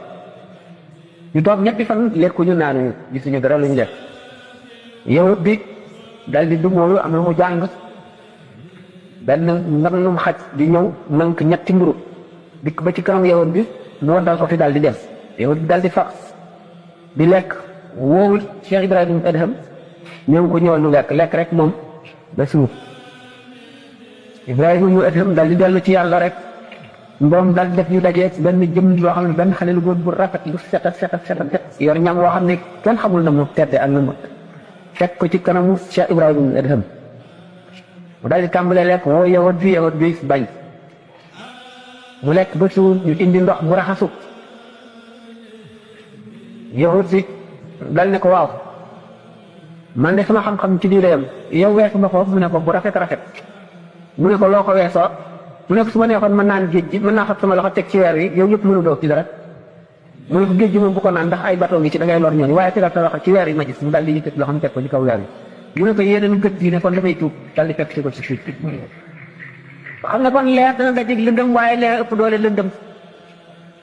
ñu toog ñetti fan lekkuñu naanuñu gisuñu dara lu ñu def yow bi dal di dugg moom am na mu jàng benn nganum xaj di ñëw nank ñetti mburu dikk ba ci kanam yow bi mu waddal ko fi daal di dem yow bi daal di fa di lekk woowul Cheikh Ibrahima Adham ñëw ko ñëwal nu lekk rek moom ba suuf Ibrahima ñu Adham daal di dellu ci yàlla rek mboom daal def ñu dajee benn jëm yoo xam ne benn xale lu góor bu rafet lu set yor ñam woo xam ne kenn xamul na mu tedde ak na mu fekk ko ci kanamu Cheikh Ibrahima Adham mu daal di tàmbalee lekk woo yawat bi bañ mu lekk ba suur ñu indi ndox mu raxasu yawat bi dal ne ko waaw man de sama xam-xam ci diine yam yow weesu ma ko mu ne ko bu rafet mu ne ko loo ko weesoo mu ne ko su ma neexoon mën naan géej gi mën naa xam sama loxo teg ci weer wi yow yëpp mënu doo ci dara mu ne ko géej gi moom bu ko naan ndax ay bateau ngi ci da ngay lor ñooñu waaye tegal sa loxo ci weer yi ma gis mu daal di yëkkati loxo teg ko ci kaw weer yi mu ne ko yéeneen gët yi ne kon damay tuub daal di fekk si ko ci suuf xam ne kon leer dana dajeeg lëndëm waaye leer ëpp doole lëndëm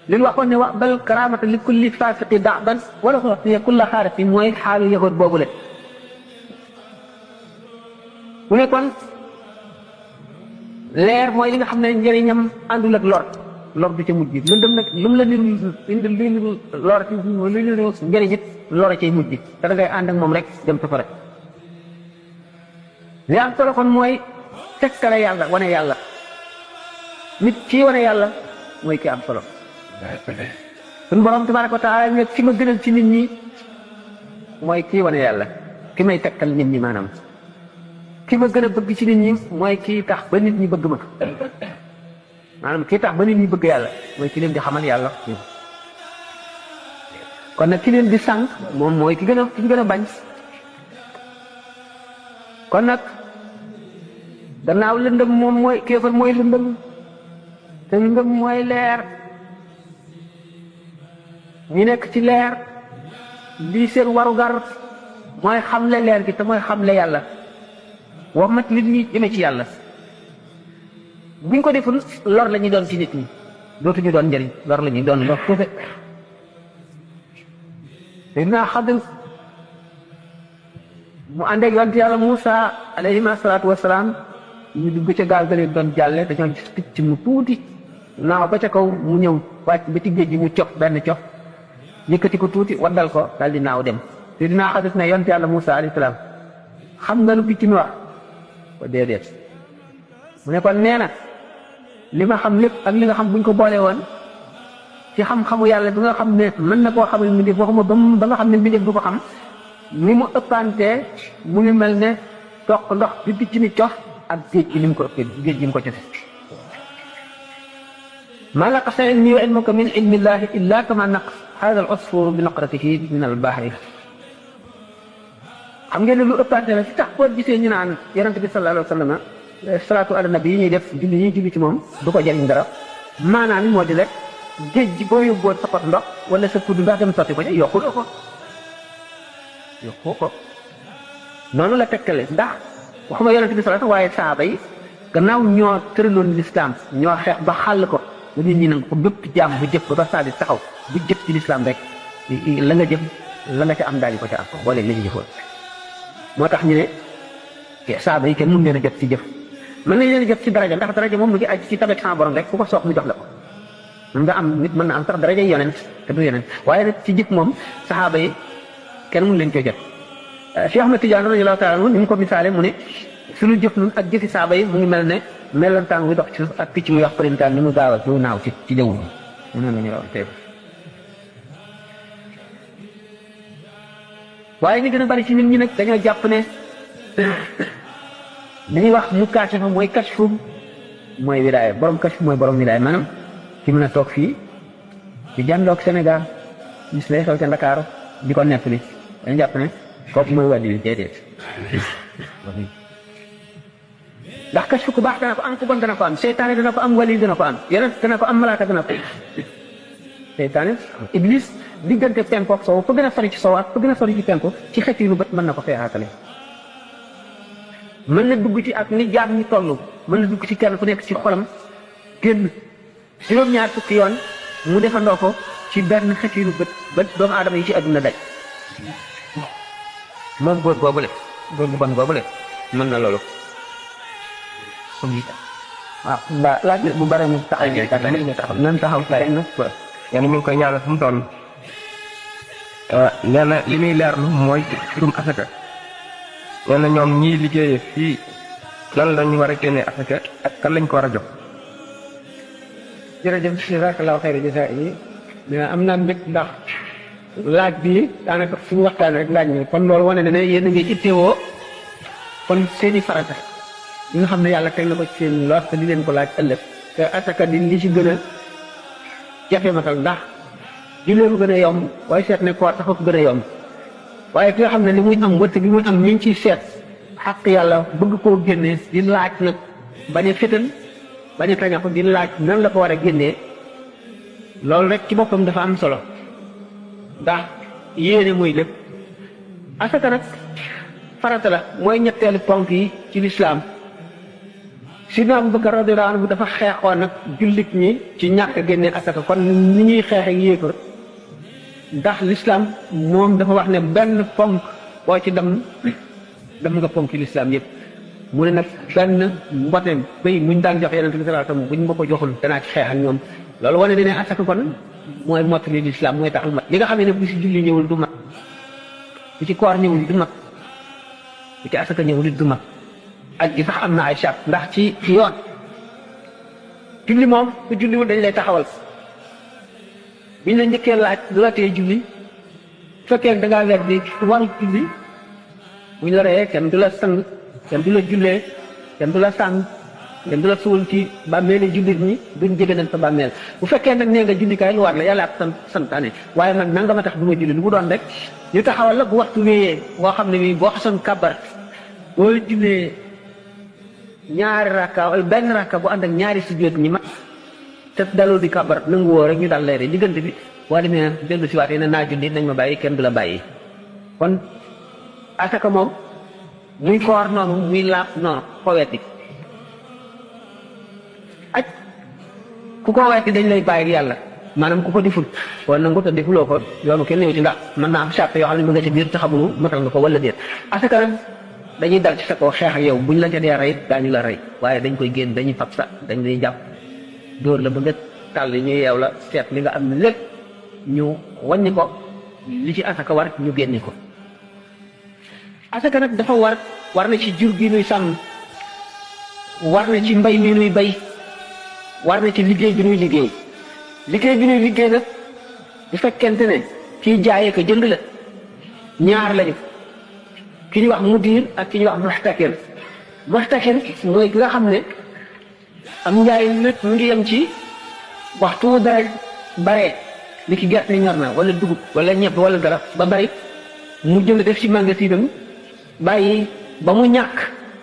li ñu waxoon ne wax bal karaamata li kulli faasiqi da'ban wala ko wax kulla xaariqi mooy xaalu yëgoot boobu la mu ne kon leer mooy li nga xam ne njëriñam àndul ak lor du ca mujj lëndëm nag lu mu la indi li lor ci lu njëriñ it lor a cay mujj te da ngay ànd ak moom rek dem safara li am solo kon mooy tekkale yàlla wane yàlla nit kii wane yàlla mooy ki am solo suñu borom tabaraka wa taala ne ki ma gënal ci nit ñi mooy kii wane yàlla ki may tekkal nit ñi maanaam ki ma gën a bëgg ci nit ñi mooy kii tax ba nit ñi bëgg ma maanaam kii tax ba nit ñi bëgg yàlla mooy ki leen di xamal yàlla kon nag ki leen di sànq moom mooy ki gën a bañ kon nag gannaaw lëndëm moom mooy kéefar mooy lëndëm te lëndëm mooy leer ñi nekk ci leer lii seen warugar mooy xamle leer gi te mooy xamle yàlla wax mat nit ñi jëme ci yàlla buñ ko deful lor la ñuy doon ci nit ñi dootuñu doon njëriñ lor la ñuy doon lor kese te naa Xadir mu ànd ak yonent yàlla Muusa alayhi salaatu wasalaam ñu dugg ca gaal ga leen doon jàlle dañoo gis picc mu tuuti naaw ba ca kaw mu ñëw wàcc ba ci géej gi mu cof benn cof yëkkati ko tuuti waddal ko daal di naaw dem te dinaa Xadir ne yonent yàlla Muusa alayhi salaam xam nga lu picc mi wax ko déedéet mu ne kon nee na li ma xam lépp ak li nga xam buñ ko boole woon ci xam-xamu yàlla bi nga xam ne mën na koo xamal mbindeef waxuma ba nga xam ne mbindeef du ko xam ni mu ëppantee mu ngi mel ne toq ndox bi picc mi cof ak géej gi ni mu ko ëppee géej gi mu ko cofe ma naqasa ilmi wa ilmuka min ilmillahi illa kama naqas hada al usfur bi naqratihi min al bahri xam ngeen ne lu ëppante la si tax boo gisee ñu naan yonent bi sallallahu alayhi wa sallam salaatu ala nabi yi ñuy def julli ñuy julli ci moom du ko jariñ dara maanaam moo di rek géej gi boo yóbboo sa pot ndox wala sa kudd ndox dem sotti ko ca yokku ko noonu la tekkale ndax waxuma yonent bi sallallahu waaye saaba yi gannaaw ñoo tëraloon lislaam ñoo xeex ba xàll ko ba nit ñi nang ko bépp jaam bu jëf ba saa di taxaw bu jëf ci lislaam rek la nga jëf la nga ca am daal di ko ca am boole la ñu jëfoon moo tax ñu ne saaba yi kenn mun leen a jot ci jëf mën nañ leen a jot ci daraja ndax daraja moom mu ngi aju ci tabet sama borom rek ku ko soox mu jox la ko mën nga am nit mën na am sax daraja yonent te du yonent waaye nag ci jëf moom saxaaba yi kenn mun leen ko jot Cheikh Ahmed Tidiane radiyallahu taala anhu ni mu ko misaale mu ne suñu jëf nun ak jëfi saaba yi mu ngi mel ne melantaan muy dox ci suuf ak picc muy wax printaan ni mu gaaw a du naaw ci jaww ji mu ne la ñu raw teew waaye ñu gën a bari ci nit ñi nag dañoo jàpp ne li ñuy wax mu kaashafa mooy kashfu mooy wilaaya borom kashfu mooy borom wilaaya maanaam ci mën a toog fii di jàndoog Sénégal gis lay xew ca Ndakaaru di ko nettali dañu jàpp ne kooku mooy wàllu yi déedéet ndax kashfu ku baax dana ko am ku bon dana ko am seytaane dana ko am wali dana ko am yeneen dana ko am malaaka dana ko seytaane iblis diggante penku ak sow fa gën a sori ci sow ak fa gën a sori ci penku ci xet yi lu bët mën na ko feexaatale mën na dugg ci ak ni jaam ñi toll mën na dugg ci kenn ku nekk ci xolam génn juróom-ñaar fukki yoon mu defandoo ko ci benn xet yi lu bët ba doomu aadama yi ci àdduna daj moom góor boobule góor bu bon boobule mën na loolu waaw mbaa laaj bu bare mu taxaw nan taxaw tay na yéen mi ngi koy ñaanal fu mu toll nee na li muy leerlu mooy turum asaka nee na ñoom ñiy liggéeyee fii lan lañu war a génnee asaka ak kan lañ ko war a jox. jërëjëf jazakallahu xayra jazaa yi mais am naa mbég ndax laaj bi daanaka suñu waxtaan rek laaj ni kon loolu wane na ne yéen a ngi ittewoo kon seeni farata yi nga xam ne yàlla teg na ko ci seen loos te di leen ko laaj ëllëg te asaka di li ci gën a jafe matal ndax jullee ko gën a yomb waaye seet ne koor tax ko gën a yomb waaye ki nga xam ne li muy am wëtt bi muy am mi ngi ciy seet xaq yàlla bëgg koo génnee di laaj nag bañ a fétal bañ a tañax di laaj nan la ko war a génnee loolu rek ci boppam dafa am solo ndax yéene muy lépp asaka nag farata la mooy ñetteelu ponk yi ci lislaam Sidna Abubakar radiyallahu anhu dafa xeexoon nag jullit ñi ci ñàkk génne asaka kon ni ñuy xeex ak yéefar ndax lislaam moom dafa wax ne benn ponk boo ci dem nga ponk ci lislaam yëpp mu ne nag benn mbote béy muñ daan jox Yonent bi sallallahu alayhi wasallam buñ ma ko joxul danaa ci xeex ak ñoom loolu wane ne asaka kon mooy mottali lislaam mooy taxal mat li nga xam ne bu ci julli ñëwul du mat bu ci koor ñëwul du mat bu ci asaka ñëwul du mat ak gi sax am na ay charte ndax ci yoon julli moom ku julliwul dañ lay taxawal biñ la njëkkee laaj lu la tee julli bu fekkee da ngaa weer di waru julli buñ la reyee kenn du la sang kenn du la jullee kenn du la sàng kenn du la suul ci bàmmeeli jullit ñi duñ jege nañ sa bàmmeel bu fekkee nag nee nga jullikaay lu war la yàlla ak santaane waaye nag nanga ma tax du ma julli lu mu doon rek ñu taxawal la bu waxtu wéyee boo xam ne bii boo xasoon kàbbar boo jullee ñaari rakka wala benn rakka bu ànd ak ñaari sujjóot ñi mat te dalul di kàbbar nangu woo rek ñu dal leere diggante bi boo demee dellu si waatee ne naa julli nañ ma bàyyi kenn du la bàyyi kon asaka moom muy koor noonu muy laab noonu ko wetti aj ku ko wetti dañ lay bàyyi ak yàlla maanaam ku ko deful wala nangu te defuloo ko yoonu kenn ñëw ci ndax mën naa am charte yoo xam ne mu nga ci biir te xamunu matal nga ko wala déet asaka nag dañuy dal ci sa kaw xeex ak yow buñ la ca dee rey daañu la rey waaye dañ koy génn dañuy fab sa dañ lay jàpp dóor la ba nga tàll ñu yeew la seet li nga am lépp ñu wàññi ko li ci asaka war ñu génne ko asaka nag dafa war na ci jur gi nuy sàmm war na ci mbay mi nuy bay war na ci liggéey bi nuy liggéey nag bu fekkente ne kii jaayee ko jënd la ñaar lañu ki ñuy wax mudir ak ki ñuy wax muxtakir mooy ki nga xam ne am njaay lépp mu ngi yem ci waxtu dara bare li ki gerte ñor na wala dugub wala ñebe wala dara ba bari mu jënd def ci magasinam bàyyi ba mu ñàkk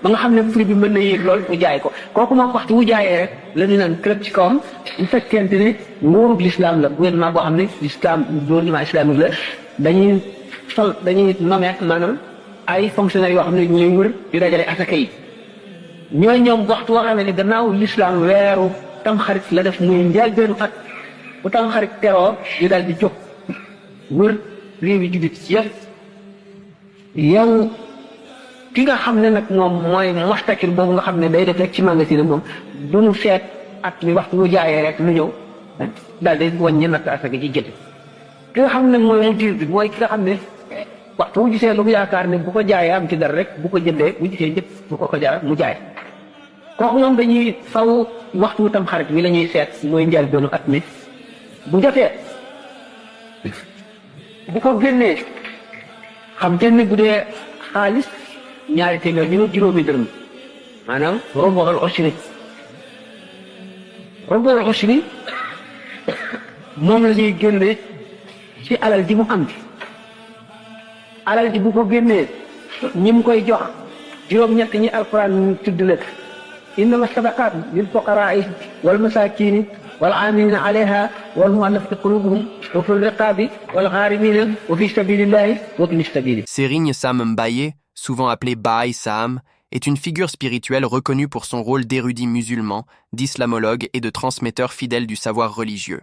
ba nga xam ne prix bi mën na yéeg lool mu jaay ko kooku moom waxtu wu jaayee rek la ñu naan club ci kawam bu fekkente ne nguurug l'islam la gouvernement boo xam ne l'islam gouvernement islamique la dañuy nommé maanaam ay fonctionnaires yoo xam ne ñooy wër di dajale asaka yi ñoom waxtu woo xam ne gannaaw l'islam weeru tamxarit la def muy njëlbéenu at bu tamxarit teroo ñu daal di jóg wër réew yi jullit yëpp yow ki nga xam ne nag moom mooy muxtakir boobu nga xam ne day def rek ci magasin moom du ñu seet at mi waxtu bu jaayee rek lu ñëw daal di wàññi natt asaka ji jënd ki nga xam ne mooy mudir bi mooy ki nga xam ne waxtu bu gisee lu mu yaakaar ne bu ko jaayee am ci dara rek bu ko jëndee bu gisee njëkk bu ko jaay mu jaay kooku ñoom dañuy faw waxtu tam xarit wi la ñuy seet mooy njël doonu at mi bu jotee bu ko génnee xam ngeen ne bu dee xaalis ñaari téeméer ñu juróomi dërëm maanaam rubu'ul ushri moom la ñuy génne ci alal ji mu am alal ji bu ko génnee ñi mu koy jox juróom-ñett ñi alquran tudd lëkk innama sadaqaat lil fuqaraai wal masakini wal amilina alayha wal mu'allafati qulubuhum wa fi riqabi wal gharimina wa fi sabilillahi wa ibn sabili. Serigne Sam Mbaye, souvent appelé Baye Sam, est une figure spirituelle reconnue pour son rôle d'érudit musulman, d'islamologue et de transmetteur fidèle du savoir religieux.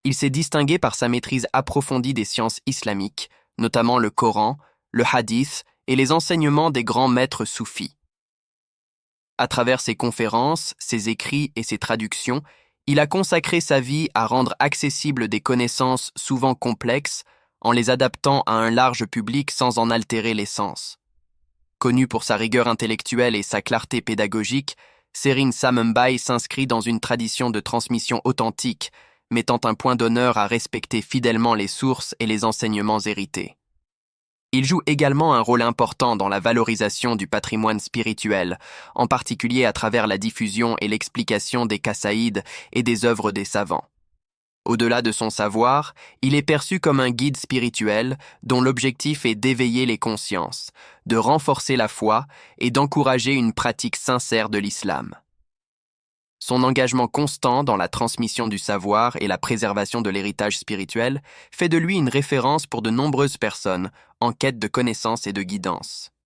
Il s'est distingué par sa maîtrise approfondie des sciences islamiques, notamment le Coran, le Hadith et les enseignements des grands maîtres soufis. À travers ses conférences, ses écrits et ses traductions, il a consacré sa vie à rendre accessibles des connaissances souvent complexes en les adaptant à un large public sans en altérer l'essence. Connu pour sa rigueur intellectuelle et sa clarté pédagogique, Serigne Sam Mbaye s'inscrit dans une tradition de transmission authentique, mettant un point d'honneur à respecter fidèlement les sources et les enseignements hérités. Il joue également un rôle important dans la valorisation du patrimoine spirituel, en particulier à travers la diffusion et l'explication des qasaïds et des œuvres des savants. Au-delà de son savoir, il est perçu comme un guide spirituel dont l'objectif est d'éveiller les consciences, de renforcer la foi et d'encourager une pratique sincère de l'islam. Son engagement constant dans la transmission du savoir et la préservation de l'héritage spirituel fait de lui une référence pour de nombreuses personnes en quête de connaissances et de guidance.